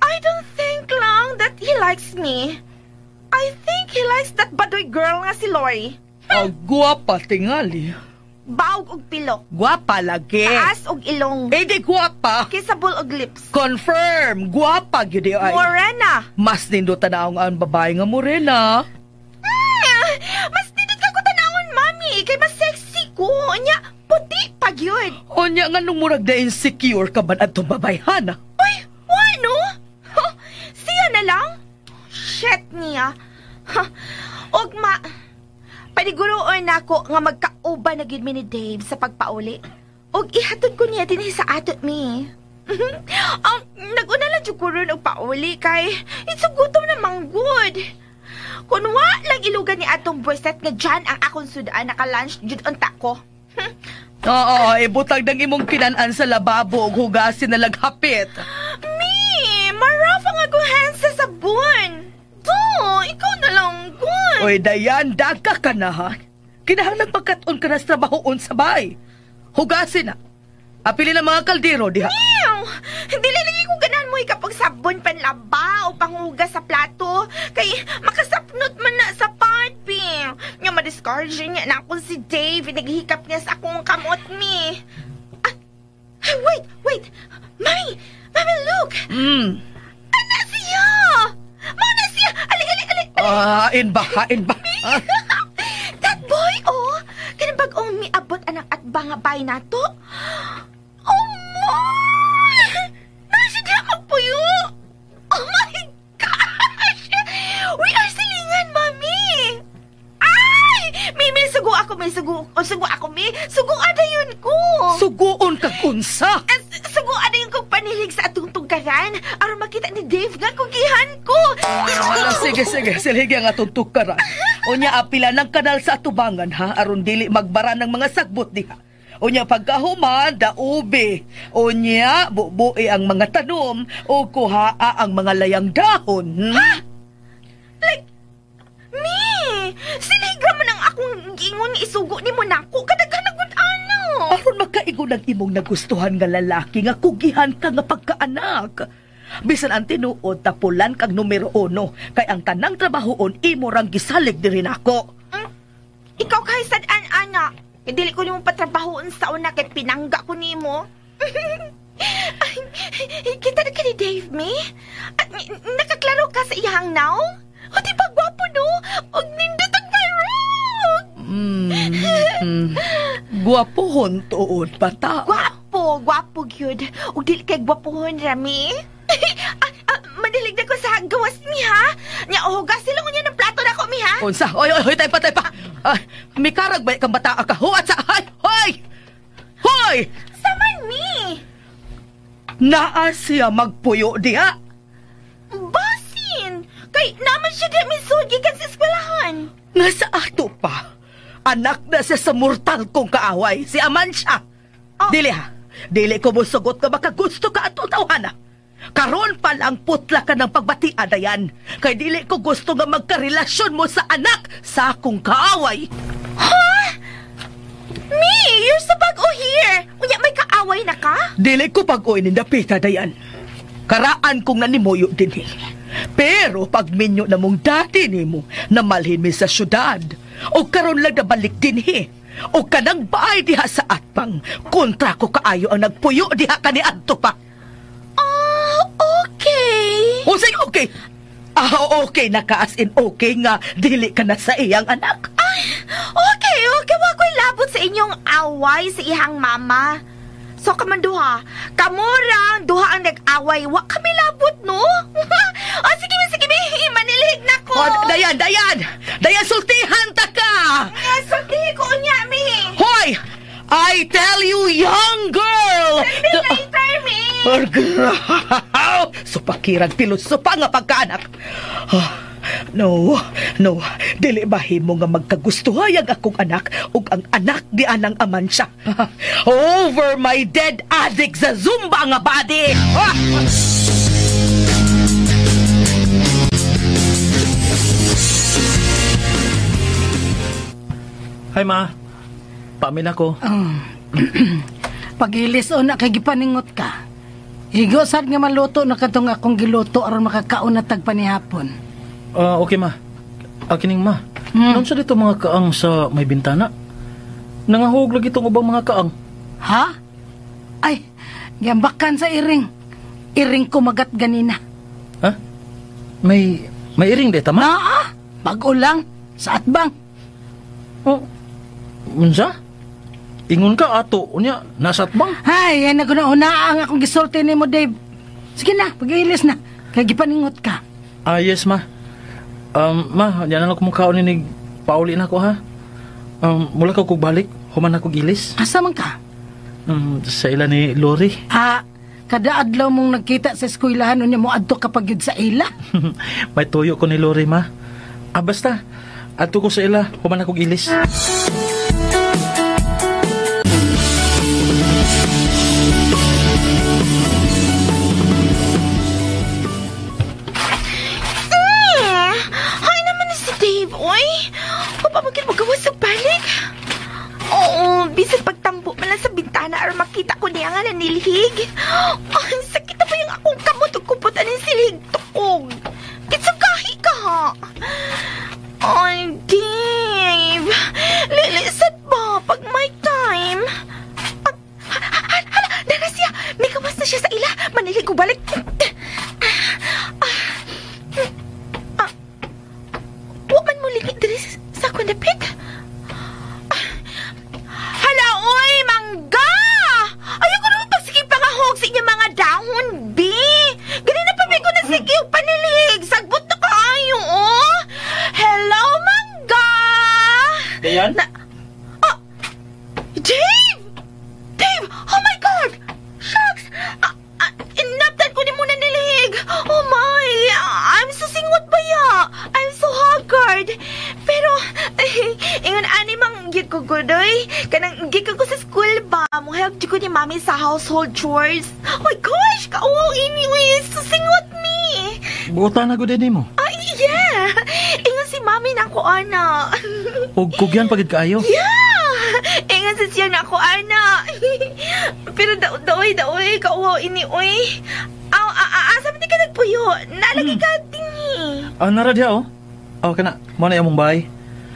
I don't think lang that he likes me. I think he likes that badoy girl nga si Lori. Oh, guwapa tingali. Baog og pilok. Guwapa lagi. Taas og ilong. Eh di guwapa. Kissable og lips. Confirm, guwapa gyud ay. Morena. Mas nindot tanawon ang babae nga morena. Mas nindot ka ko tanawon, Mami. Kay mas sexy ko. Unya, puti pa gyud. Unya nga nung murag na insecure ka man atong babayhana. Uy, wano? Huh, siya na lang? Shit niya. Huh. Og ma, paniguroon nako nga magkauban na gyud mi ni Dave sa pagpauli. Og ihatod ko niya dinhi sa ato mi. Nag-una lang jud ko ron og pauli kay it's so gutom na manggod. Kun wa lang ilugan ni atong buweset nga dyan ang akong sudaan naka-lunch jud unta ko. Oo, ibutag ng imong kinan-an sa lababo ug hugasin na laghapit. Mi, marafa nga ko hands sa sabon. Do, ikaw na lang gun. Oy, Dayan, daga ka na ha. Kinahanglan pagkat-on ka na sa trabahoon sa bahay. Hugasin na. Apili ng mga kaldero diha. Ew! Dili lagi ko ganahan mo ikapag sabon panlaba o panghugas sa plato. Kay makasapnot man na sa pot, bi. Nga ma-discourage niya na ako si Dave. Naghihikap niya sa akong kamot, mi. Ah, wait, wait. Mami, Mami, look. Ana siya. Mana siya. Ali, ali, ali. Hain ba, hain ba? That boy, oh. Kanang bag-ong miabot anang atbang nga bay na to. Oh my! Nasa diya magpuyo! Oh my gosh! We are silingan, Mami! Ay! Mi, sugo ako, mi. Sugo, sugo ako, mi. Sugo adayon ko! Sugoon kag unsa? Sugo adayon kong panilig sa atong tugkaran aron makita ni Dave nga kugihan ko! Ala, sige, sige. Silhigi ang atong tugkaran. Unya, apila ng kanal sa atubangan, ha? Aron dili magbara ng mga sagbot diha. Unya, pagkahuman, daubi. Unya, bubui ang mga tanom o kuhaa ang mga layang dahon. Ha? Like, mi, siligra man ang akong gingon isugo ni mo nako. Kadaghanagod ano. Aron makaigo ng imong nagustuhan nga lalaki nga kugihan ka nga pagkaanak. Bisan ang tinuod, tapulan kang numero 1. Kay ang tanang trabahoon, imo rang gisalig diri nako. Ikaw kay sad-an, ana. Dili ko nimo patrabahoon sa una kay pinangga ko nimo. Ay, kita na ka ni Dave, mi? At nakaklaro ka sa iyang now? O di ba gwapo, no? Og nindot ang barog! Gwapohon tuod, bata. Gwapo, gwapo gyud. Og dili kay gwapohon, Rami. Madilig na ko sa gawas mi, ha? Nya, hugas sila ko niya ng plato na ko, mi, ha? Unsa? Oy, oy, oy, tay pa, tay pa. Ay, mikarag ba kang bata ka? Huwat sa... Ay, hoy! Hoy! Saman, mi! Naa siya magpuyo diha. Basin! Kay naman siya diha misud gikan sa eskwelahan. Nga sa ato pa. Anak na siya sa mortal kong kaaway, si Amansya. Oh. Dili ha, dili ko musugot nga makagusto ka ato tawhana. Karon pa lang putla ka ng pagbatian, Dayan. Kay dili ko gusto nga magkarelasyon mo sa anak sa akong kaaway. Ha? Me, you're so bag-o here. Unya, may kaaway na ka? Dili ko pag-o inindapita, Dayan. Karaan kong nanimuyo din eh. Pero pag minyo na mong dati nimo, namalhin mi sa syudad. O karon lang nabalik din eh. O kanang baay diha sa atpang, kontra ko kaayo ang nagpuyo diha kaniadto pa. Oh, okay. O say okay. Ah, okay na ka as in okay nga dili ka na sa iyang anak. Ay, okay, okay. Wa ko'y labot sa inyong away sa iyang mama. So, kaman duha. Kamurang duha ang nag-away. Wa kami labot, no? O, sige, sige, manilhig na ko. O, Dayan, Dayan! Dayan, sultihan ta ka! Sultihin ko unya, mi. Hoy! I tell you, young girl! Tell me later, mi. Supakirag piluso pa nga pagkaanak. Oh, no, no. Dili bahimo nga magkagustuhay ang akong anak ug ang anak di anang aman siya. Over my dead addict sa Zumba nga body. Ah! Hi, ma. Pamin ako. Pagilis o na kay gipaningot ka. Higo sad nga maluto na katong akong giluto aron makakaon na tagpanihapon. Okay ma. Kining ma. Noon sa dito mga kaang sa may bintana? Nangahog lagi itong ubang mga kaang. Ha? Ay, giambakan sa iring. Iring kumagat ganina. Ha? May iring dito, ma? Naa, bag-o lang. Sa atbang. Oh, unsa? Ingon ka ato, unya, nasa atbang. Hay, ay naguna-una ang akong gisulti nimo, Dave. Sige na, pag-ilis na. Kaya gipaningot ka. Ah, yes, ma. Ma, yan lang ako mukhaon ni pauli na ko, ha? Mula ka kog balik, human ako gilis. Asa man ka? Sa ila ni Lori. Ah, kada adlaw mong nagkita sa eskwelahan, unya mo adto kapag yun sa ila. May tuyo ko ni Lori, ma. Ah, basta, adto ko sa ila, human ako gilis. Bisan pagtambo man lang sa bintana aron makita ko niya nga nanilhig. Oh, sakit na ba yung akong kamot ug kupot aning silhig tukog. Kitsugahi ka ha. Ay, Dave. Lilisat ba pag may time? Hala, dara siya. May kawas na siya sa ila. Manilhig ko balik. Wa man mo ligid diri sa akong dapit. Hala, oy, mangga! Ayoko naman pagsigig pangahog sa inyong mga dahon, B. Ganun na pamigo na sige yung panilig. Sagbot na kaayo, oh. Hello, mangga! Dayan? Oh, Dave! Dave! Oh my God! Shucks! Inaptan ko ni muna nilihig. Oh my! I'm so singot ba ya? I'm so haggard. Pero, ingon ani mang gyud ko gudoy. Kanang gikan ko sa school ba? Mo help jud ko ni mami sa household chores. Oh my gosh! Kauwaw ini uy! So singot ni! Buta na gud nimo. Ay, yeah! Ingon si mami na ako, ana. Og kugyan pagid kaayo. Yeah! Ingon si siya na ako, ana. Pero daoy, daoy, kauwaw ini uy. Aw, asa man di ka nagpuyo? Nalagi ka dinhi. Ah, nara diha oh. Oh, kana, mo na imong bahay.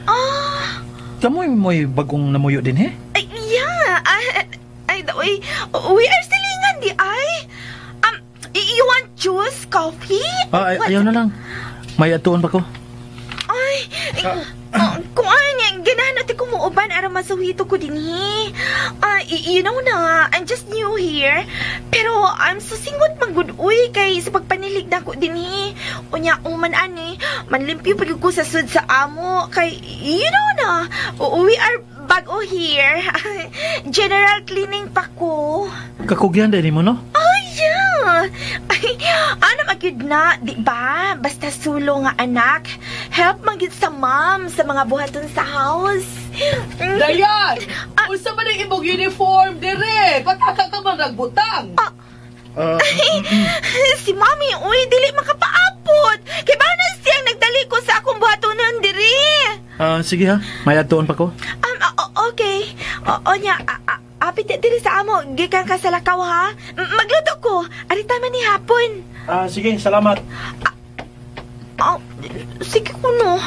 Ah. Kamoy mo'y bagong namuyo din, he? Ay, yeah. Ay, daoy. We are silingan di ay. You want juice, coffee? Ah, ay, ayaw na lang. May atuon pa ko. Ay, kung ano, ganahan natin kumuuban aron masuhito ko dinhi. You know na, I'm just new here. Pero I'm so singot manggud-uy kay sa pagpanilig na ko dinhi. Unya, uman ani, manlimpyo pag ko sa sud sa amo. Kay, you know na, we are bago here. General cleaning pa ko. Kakugyan din mo, no? Ay, yeah. Ay, ano magyud na, di ba? Basta sulo nga anak. Help magyud sa mom sa mga buhaton sa house. Dayan! Unsa man ang imong uniform dire? Pataka ka man nagbutang. Si Mami, uy, dili makapaapot. Kay ba na siyang nagdali ko sa akong buhatonon diri. Sige ha, may adtuon pa ko. Okay. Onya, apit diri sa amo, gikan ka sa lakaw ha. Magluto ko. Arita man ni hapon. Sige, salamat. Sige ko no.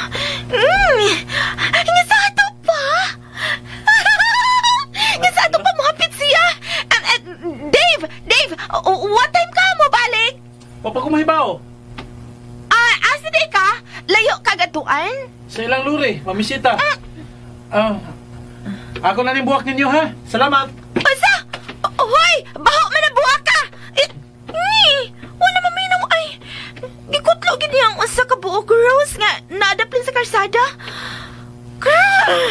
Nga sa ato pa. Nga sa ato pa mohapit siya. Dave, what time ka mo balik? Papa ko mahibaw. Asa di ka? Layo kagatuan? Sa ilang luri, mamisita. Ako na rin buwak ninyo ha. Salamat. Basta! Hoy! Baho man ang buwak ka! Wala maminaw ay. Gikutlo gid niyang usa ka buok rose nga naadaplin sa karsada. Grrr!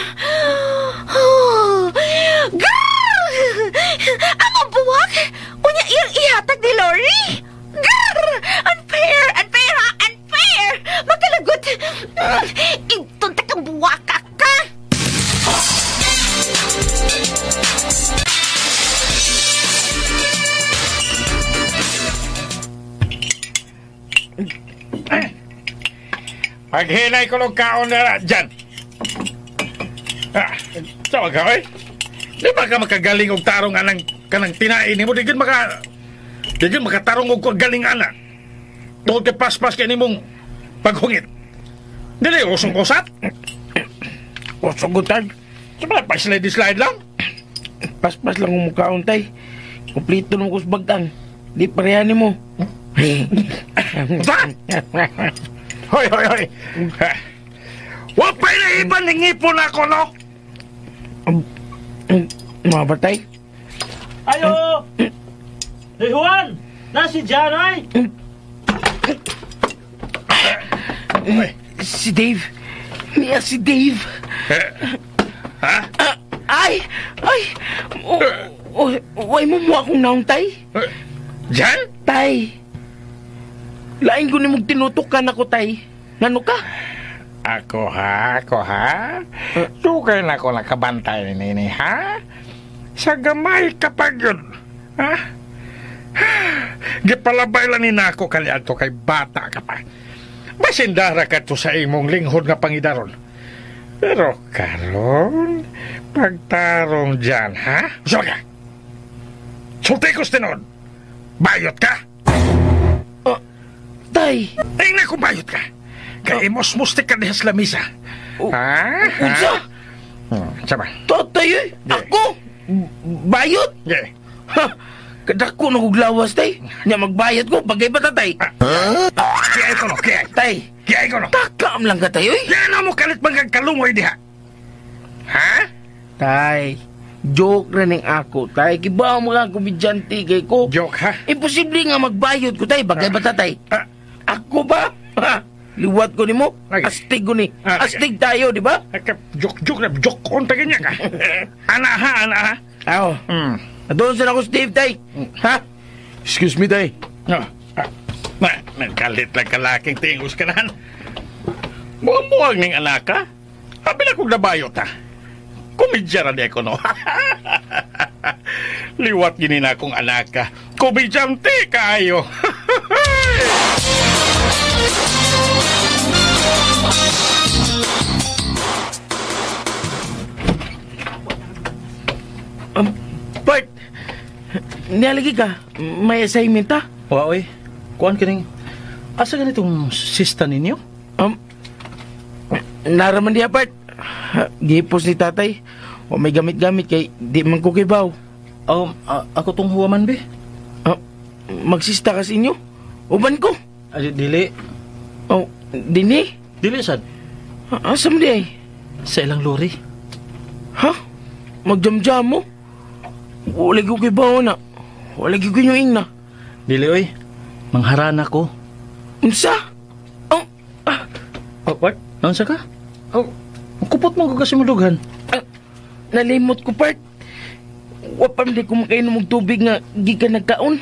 Grrr! Ang buwak! Unya iyang ihatag ni Lori! Grrr! Unfair! Unfair ha! Unfair! Makalagot! Itunta kang buwaka ka! Paghinay ko ng kaon na dyan. Tawag ka, oy. Di ba ka makagaling og tarong anang kanang tinain nimo? Di gyud makatarong og galing ana. Tungod kay paspas kay nimong paghungit. Dili usong kusat. Usong gutag. Sa pa slide lang. Paspas lang ang mukhaon tay. Kumplito nung kusbagtang. Di pareha nimo. Hoy, hoy, hoy. Wa pa'y naiban ng ngipon ako, no? Mga batay? Ayo! Hey, Juan! Na si Jan, ay! Si Dave. Niya si Dave. Ha? Ay! Ay! Way mo mo akong naong, tay? Jan? Tay! Lain ko ni mong tinutukan ako, tay. Ngano ka? Ako ha? Ako ha? Sugay na ako nakabantay nini, ha? Sa gamay kapag yun. Ha? Gipalabay lang ni nako kaliadto kay bata ka pa. Basindara ka to sa imong linghod nga pangidaron. Pero karon, pagtarong dyan, ha? Usa ka? Sulti ko tinod. Bayot ka? Tay! Tingnan kung bayot ka. Kaya imos-mustik ka diha sa lamisa. Ha? Unsa? Sama. Tatay eh! Ako? Bayot? Yeah. Ha! Kadako na kong lawas, tay. Nya magbayot ko, bagay ba, tatay? Kaya ko no, kaya. Tay! Kaya ko no. Takam lang ka, tay, oy! Yan na mo kalit mga kalungoy diha. Ha? Tay, joke na ning ako, tay. Kibaw mga komedyante kay ko. Joke, ha? Imposible nga magbayot ko, tay. Bagay ba, tatay? Ako ba? Ha? Liwat ko ni mo. Astig ko ni. Astig tayo, di ba? Joke, joke na. Joke on ta ganyan ka. Ana ha, ana ha. Aw. Doon sa ako, Steve, tay. Ha? Excuse me, tay. Nagkalit lang kalaking tingos ka na. Muang-muang ning anak ka. Habi na kong nabayot, ha. Komedya ra di ako, no? Liwat gini na akong anak ka. Komedyante kaayo. Bart, nialagi ka. May assignment, ha? Wa, oy. Kuan kining. Asa ganitong sista ninyo? Naraman diya, Bart. Gipos ni tatay. O may gamit-gamit kay di man ko kibaw. Ako tong huwaman, be. Magsista ka sa inyo? Uban ko. Dili. Oh, dini? Dili, sad. Asa mo di ay? Sa ilang lori. Ha? Magjam-jam mo? Wala ko kibaw na. Wala ko kinyuing na. Dili, oy. Mangharana ko. Unsa? Oh, what? Unsa ka? Oh, kupot mo ko kasi mudughan. Nalimot ko, part. Wapam di ko makainom og tubig nga gikan nagkaon.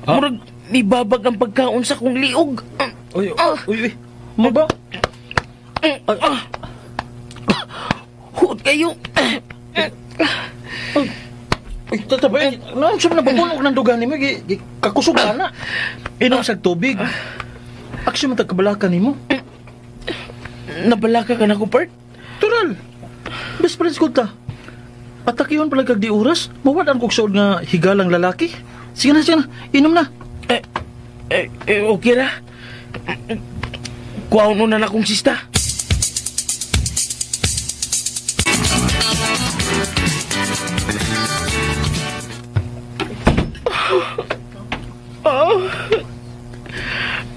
Murag nibabag ang pagkaon sa kong liog. Uy, uy, uy. Mo ba? Huot kayo. Ay, tatabay. Naon siya nababunok ng dugan nimo? Kakusog ka na. Inom sa tubig. Aksyon mo tagkabalaka nimo. Nabalaka ka na ko, Part? Tural. Best friends ko ta. Atakihon pala kag di oras. Mawadaan kog suod nga higalang lalaki. Sige na, sige na. Inom na. Okay ra. Kuhaon na na akong sista.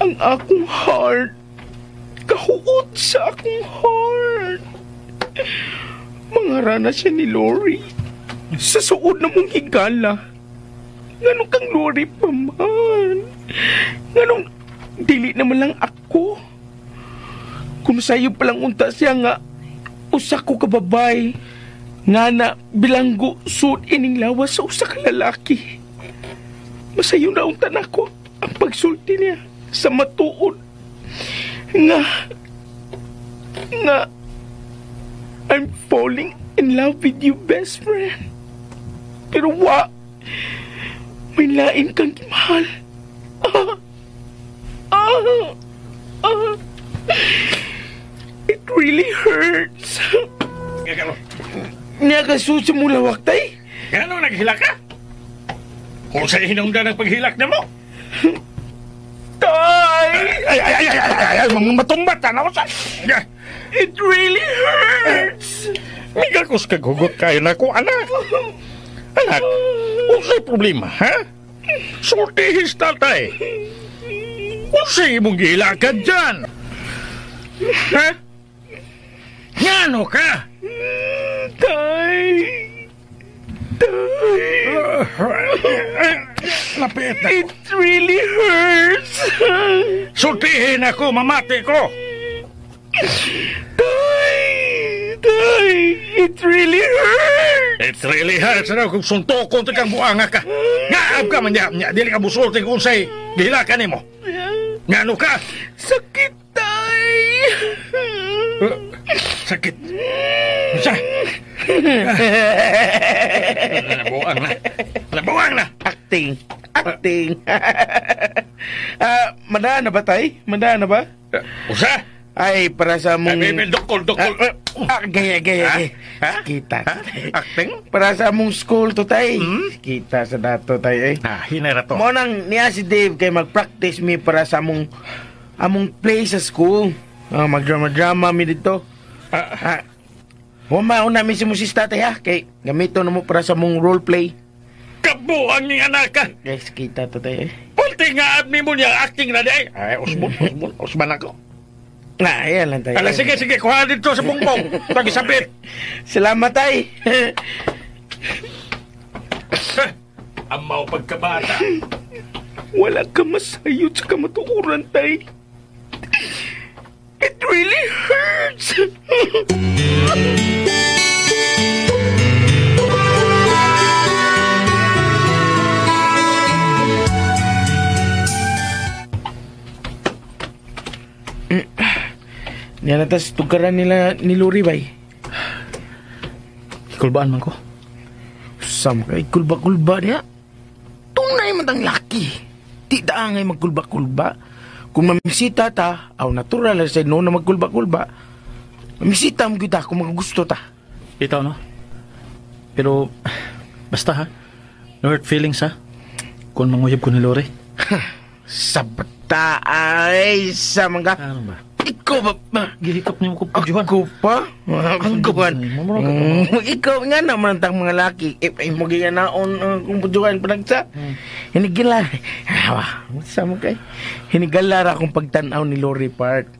Ang akong heart. Kahuot sa akong heart. Mangarana siya ni Lori. Sa suod na mong higala. Nganong kang Lori pa man? Nganong dili naman lang ako? Kung sa'yo palang unta siya nga, usa ko kababay. Nga na bilanggo suod ining lawas sa usa ka lalaki. Masayo na unta nako ang pagsulti niya sa matuod nga I'm falling in love with you, best friend. Pero wa, may lain kang mahal. It really hurts. Niya ka susi mo lawak, tay? Gano'n naghilak ka? Kung sa'yo hinungdan ang paghilak na mo? Tay! Ay, matumbat na ako sa... It really hurts! Migakos kaghugot kayo na ko, anak. Anak, unsay problema, ha? Sultihis tatay. Unsay imong gihilakad dyan? Ha? Ngano ka? Tay! Tay! Lapit na. It really hurts. Sultihin ako, mamati ko. Tay! Tay! It really hurts! It really hurts na kung suntokon kang buanga ka. Ngaab ka man niya. Dili ka busulti kung unsay gihilakan nimo. Ngano ka? Sakit, tay! Sakit. Sa? Nabuang na. Nabuang na. Acting. Acting. Madaan na ba, tay? Madaan na ba? Usa? Ay, para sa mong... Ay, dokol, dokol. Gaya, gaya, gaya. Kita. Acting? Para sa mong school to, tay. Kita sa dato, tay, eh. Ah, hinara to. Mo nang niya si Dave kay mag-practice mi para sa among play sa school. Mag-drama-drama mi dito. Wama, una mi si musista, tay, ha? Kay gamito na mo para sa mong role play. Kabuang ni anak ka! Guys, kita to, tay, eh. Pulti nga abni mo niya, acting na di ay. Ay, usbon, usbon, usban ako. Na, ayan lang tayo. Ala, sige, sige, kuha dito sa bungbong. Pagisabit. Salamat, tay. Amaw pagkabata. Wala ka masayod sa kamatuoran, tay. It really hurts. Yan na tas tugaran nila ni Lori, bay. Ikulbaan man ko. Sam ka, ikulba-kulba niya. Tunay man tang laki. Di daangay magkulba-kulba. Kung mamisita ta, aw natural sa no na magkulba-kulba. Mamisita mo kita kung magugusto ta. Itaw, no? Pero, basta ha. No hurt feelings ha. Kung manguyab ko ni Lori. Sa bata ay, sa mga... Ano ba? Ikaw ba? Gihikap niyo ko pudyohan. Ako pa? Ikaw nga naman ang mga laki. Eh, magiganaon kung pudyohan panagsa. Hinigila. Sama kay. Hinigalara akong pagtanaw ni Lori Park.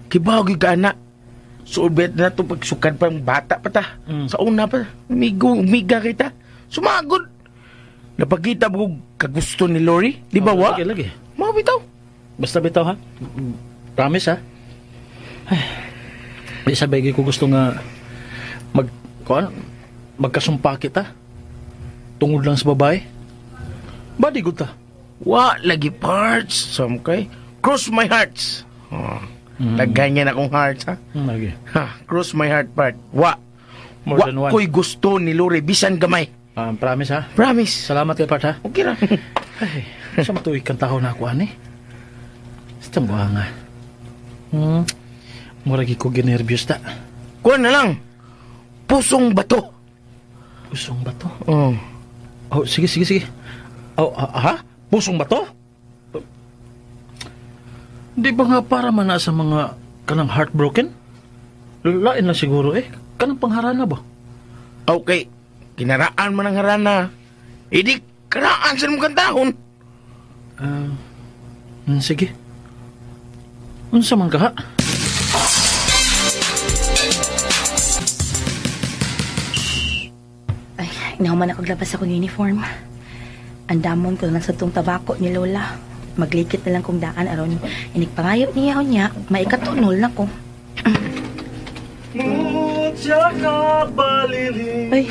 Kibaw gyud ka na. Suubet na ito pagsukad pa ang bata pa ta. Sa una pa. Umiga kita. Sumagod. Napagkita mo kagusto ni Lori. Di ba wa? Lagi, lagi. Mga bitaw. Basta bitaw ha. Promise ha. Ay, sabay ko gusto nga magkasumpa kita. Tungod lang sa babae. Badi good ta. Wa lagi parts. Some kay cross my hearts. Oh, Nagganyan akong hearts ha. Lagi. Ha, cross my heart part. Wa. More than Wa one. ko'y gusto ni Lori bisan gamay. Promise ha? Promise. Salamat kay part ha. Okay ra. Ay, sa matuig kang taho na ako ani. Sa nga. Murag ko ginervyos ta. Kuan na lang. Pusong bato. Pusong bato? Oh. Oh, sige. Oh, ha? Pusong bato? Di ba nga para man na sa mga kanang heartbroken? Lain lang siguro eh. Kanang pangharana ba? Okay. Kinaraan man ang harana. Idi, karaan sa mong kantahon. Sige. Unsa man ka ha? Ay, inahuman ako glabas akong uniform. Andamon ko na lang sa tong tabako ni Lola. Maglikit na lang kong daan aron inikpangayo niya unya, maikatunol na ko. Ay,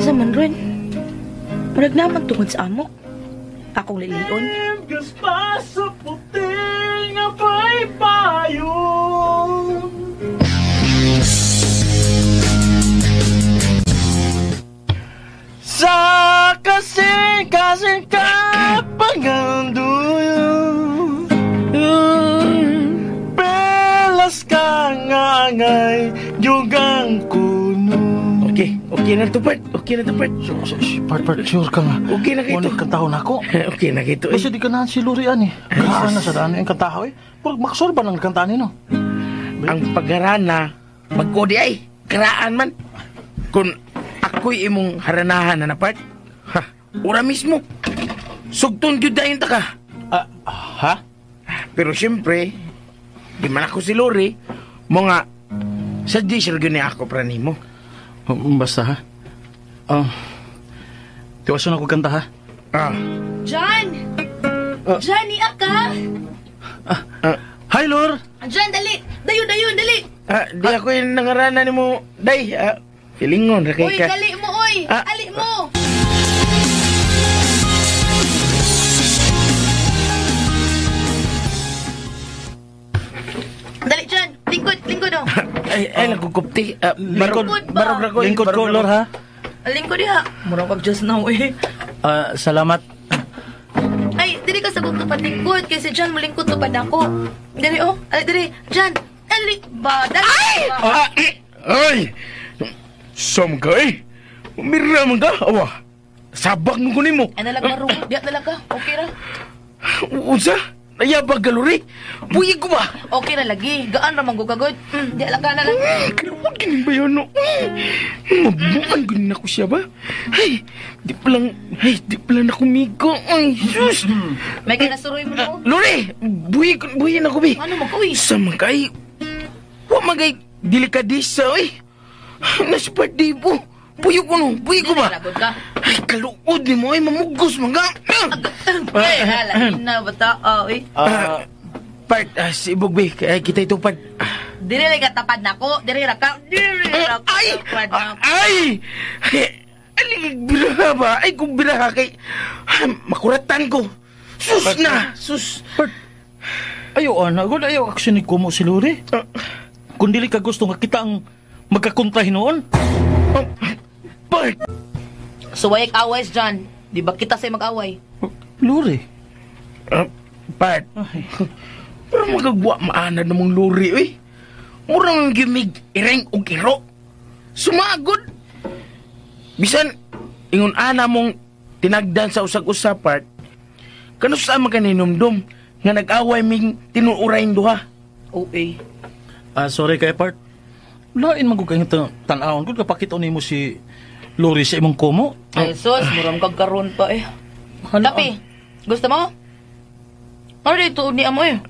sa man ron. Murag naman tungod sa amo. Akong lilion. Sa kasing-kasing kapanganduyo, pelas ka ngangay, yugang kuno. Okay na to, Part. Okay na to, Part. Part, sure ka nga. Okay na kito. Wala kang taon ako. Okay na kito. Basta di ka na si Lori ani. Grabe na sa daan ang kantaho eh. Maksor ba ng kantaan no? Ang pagharana, magkodi ay, karaan man. Kung ako'y imong haranahan na Part, ha, ura mismo. Sugton gyud dayon ta ka. Ha? Pero siyempre, di man ako si Lori, mga sa di sir gyud ni ako pra nimo. Basta ha. Tiwason ako kanta ha. John! John, iya ka! Hi, Lor! John, dali! Dayon, dali! Di ako yung nangarana ni mo, day. Feelingon, ra kay Uy, ka. dali mo, uy! Ali mo! Dali, John! Lingkod, oh! Ay, nagkukupti. Lingkod Barog ra ko. Lingkod ko, Lor, ha? Lingkod diha. Murang kag just now, eh. Salamat. Ay, dili ka sa kong tupad lingkod. Kasi John, mulingkod tupad ako. Dali, oh. Ali, dali. John, ali ba? Dali. Ay! Ay! Som ka, eh. Umira man ka. Awa. Sabak mo kunin mo. Ay, nalag marungo. Diya na lang ka. Okay ra. Unsa? Nayabag ka, Lori. Buyi ko ba? Okay ra lagi. Gaan ra man ko kagod. Diya lang ka na lang. Kaluwag ganin ba yun, no? Mabuan ganin ako siya ba? Ay, di pa lang ako migo. Ay, sus! May kinasuroy mo no? Lori! Buhi na ko, bi. Ano mo ko, eh? Sa mga kay... Wa magay delikadisa, eh. Nasa birthday po. Buyo ko, no? Buyo ko ba? Ay, kaluod ni mo, ay mamugos, mga... Ay, halain na, bata. Oh, eh. Part, si Ibog, bi. Kaya kita ito, part. Dili lang katapad na ko. Dili ra ka. Dili ra ka. Ay! Ay! Ay, biraha ba? Ay, kung biraha kay... Makuratan ko. Sus na! Sus! Part, ayaw, ana. Gud, ayaw action ni Kumo si Lori. Kung dili ka gusto nga kita ang magkakontrahin noon. Part! So, wayag aways, John. Di ba kita sa'yo mag-away? Lori? Part. Pero magagwa maanad namang Lori, eh. Murang gimig, ireng o kiro. Sumagod. Bisan, ingon ana mong tinagdan sa usag-usa, part. Kano sa man kaninumdum nga nag-away ming tinuurayin duha? Okay. Sorry kay part. Lain man ko kayong tan-awon. Kung kapakita nimo si Lori sa imong kumo. Ay, sus, murang kagkaroon pa eh. Tapi, gusto mo? Ano dito ni amo eh?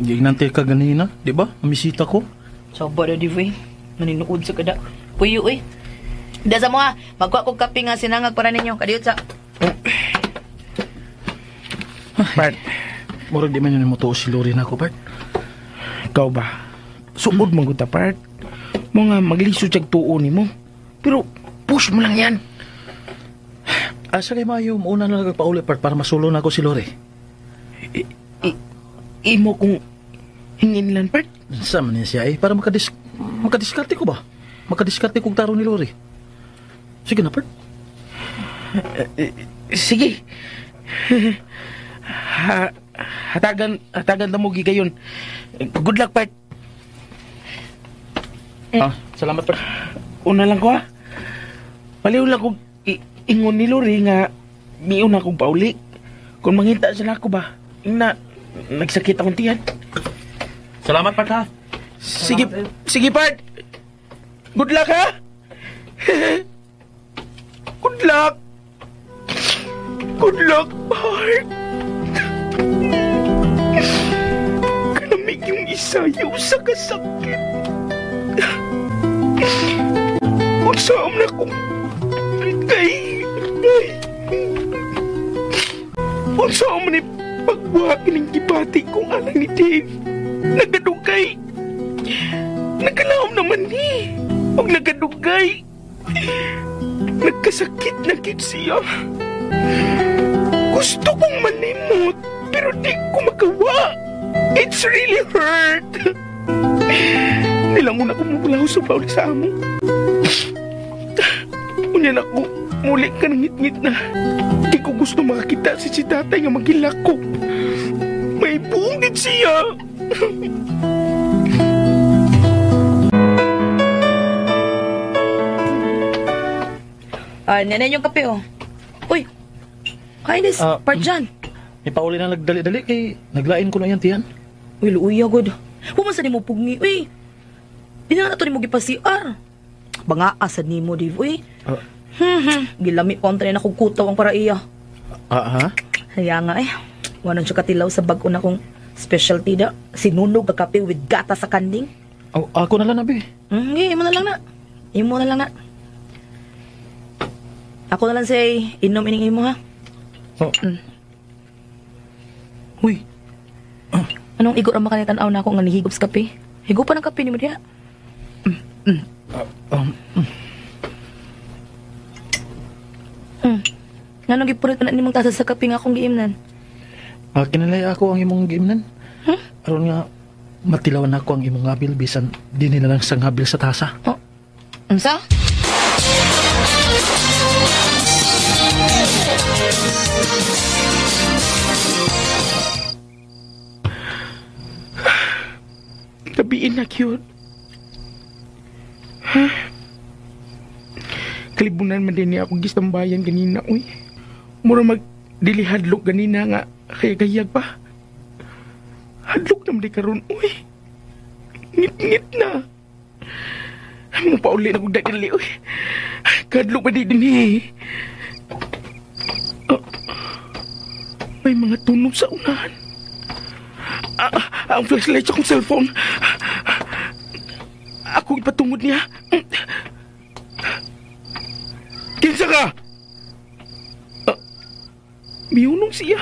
Ginante ka ganina, di ba? Amisita ko. Soba na di ba eh. Maninuod sa kada. Puyo eh. Dasa mo ha, magkuha kong kape nga sinangag para ninyo. Kadiyot sa... Part. Murag di man yun mo tuo si Lori na ako, Part. Ikaw ba? Suod man ko ta, Part. Mga maglisod siyag tuo ni mo. Pero push mo lang yan. Asa kay Mayo, mauna na lang pauli, Part, para masulo na ako si Lori. Imo kung hingin lang, Part. Sa man niya siya eh, para Makadiskarte ko ba? Makadiskarte kong taro ni Lori. Sige na, Part. Sige. Hatagan na mo gigayon. Good luck, Part. Ah, salamat, Part. Una lang ko, ha. Paliw lang kong ingon ni Lori nga miuna kong pauli. Kung mangita siya na ako ba, na nagsakit akong tiyan. Salamat, Part, ha. Sige, sige, Part. Good luck, ha? Good luck. Good luck, Part. Kalamig yung isayaw sa kasakit. Unsaon na kong kay unsaon man ni pagbuha kining gibati kong alang ni Dave. Nagadugay. Nagkalaom naman ni. Og nagadugay. Nagkasakit na gid siya. Gusto kong manimot, pero di ko magawa. It's really hurt. Nilangon ako mulaw sa pauli sa amo. Unya na ko, muli ka ng ngit-ngit na. Di ko gusto makakita si tatay nga magilak ko. May buong din siya. Nanay yung kape, oh. Uy, kainis, part dyan. May pauli na nagdali-dali kay naglain ko na yan, tiyan. Uy, luuya, god. Human sa ni mo pugni, uy. Di na nato ni mo gipa-CR. Banga asad ni mo, Dave, uy. Gilami kontra na kong kutaw ang para iya. Ha? Kaya nga, eh. Wanan siya katilaw sa bag-o na kong specialty da. Sinunog ka kape with gata sa kanding. Oh, ako na lang, abi. Imo na lang na. Imo na lang na. Ako na lang say, inom ining imo, ha? Oh. Uy. Anong igor ang makanitan-aw na ako nga nihigop sa kape? Higop pa ng kape ni mo diha. Nganong gipurit pa na nimong tasa sa kape nga akong giimnan? Kinalay ako ang imong giimnan. Huh? Aron nga matilawan ako ang imong ngabil bisan di nila lang sang ngabil sa tasa. Oh. Unsa? Tabiin na cute. Ha? Kalibunan man din niya akong gistambayan ganina, uy. Mura magdili hadlok ganina nga kaya-kayag pa. Hadlok naman di karon, uy. Ngit-ngit na. Mo pauli na kong dadali, uy. Kadlok pa di din eh. Oh, may mga tunog sa unahan. Ang flashlight sa akong cellphone. Ako ipatungod niya. Kinsa ka? Miyunong siya.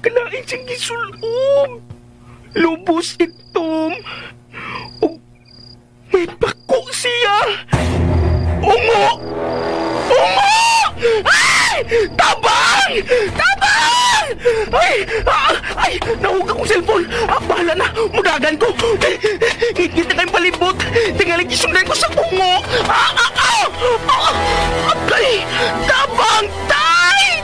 Kalain siyang gisulob. Lubos itom. O, may pako siya. Ungo! Ungo! Ay! Tabang! Tabang! Ay! Ay! Nahuga kong cellphone! Bahala na! Mudagan ko! Ngit-ngit na kayong palibot! Tingaling gisundan ko sa bungo! Agay! Tabang! Tay!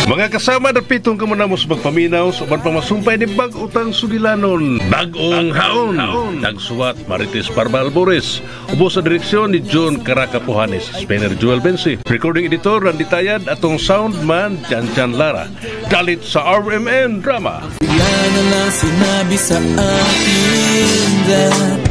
Mga kasama, dapitong kamunamos magpaminaw sa uban pamasumpay ni bag-utang sugilanon. Bag-ong haon. Nagsuwat Marites Parma Albores. Ubo sa direksyon ni John Caracapuhanes. Spinner Joel Bensi. Recording editor Randy Tayad. Atong soundman Jan Lara. Dalit sa RMN Drama. Bigla na lang sinabi sa akin that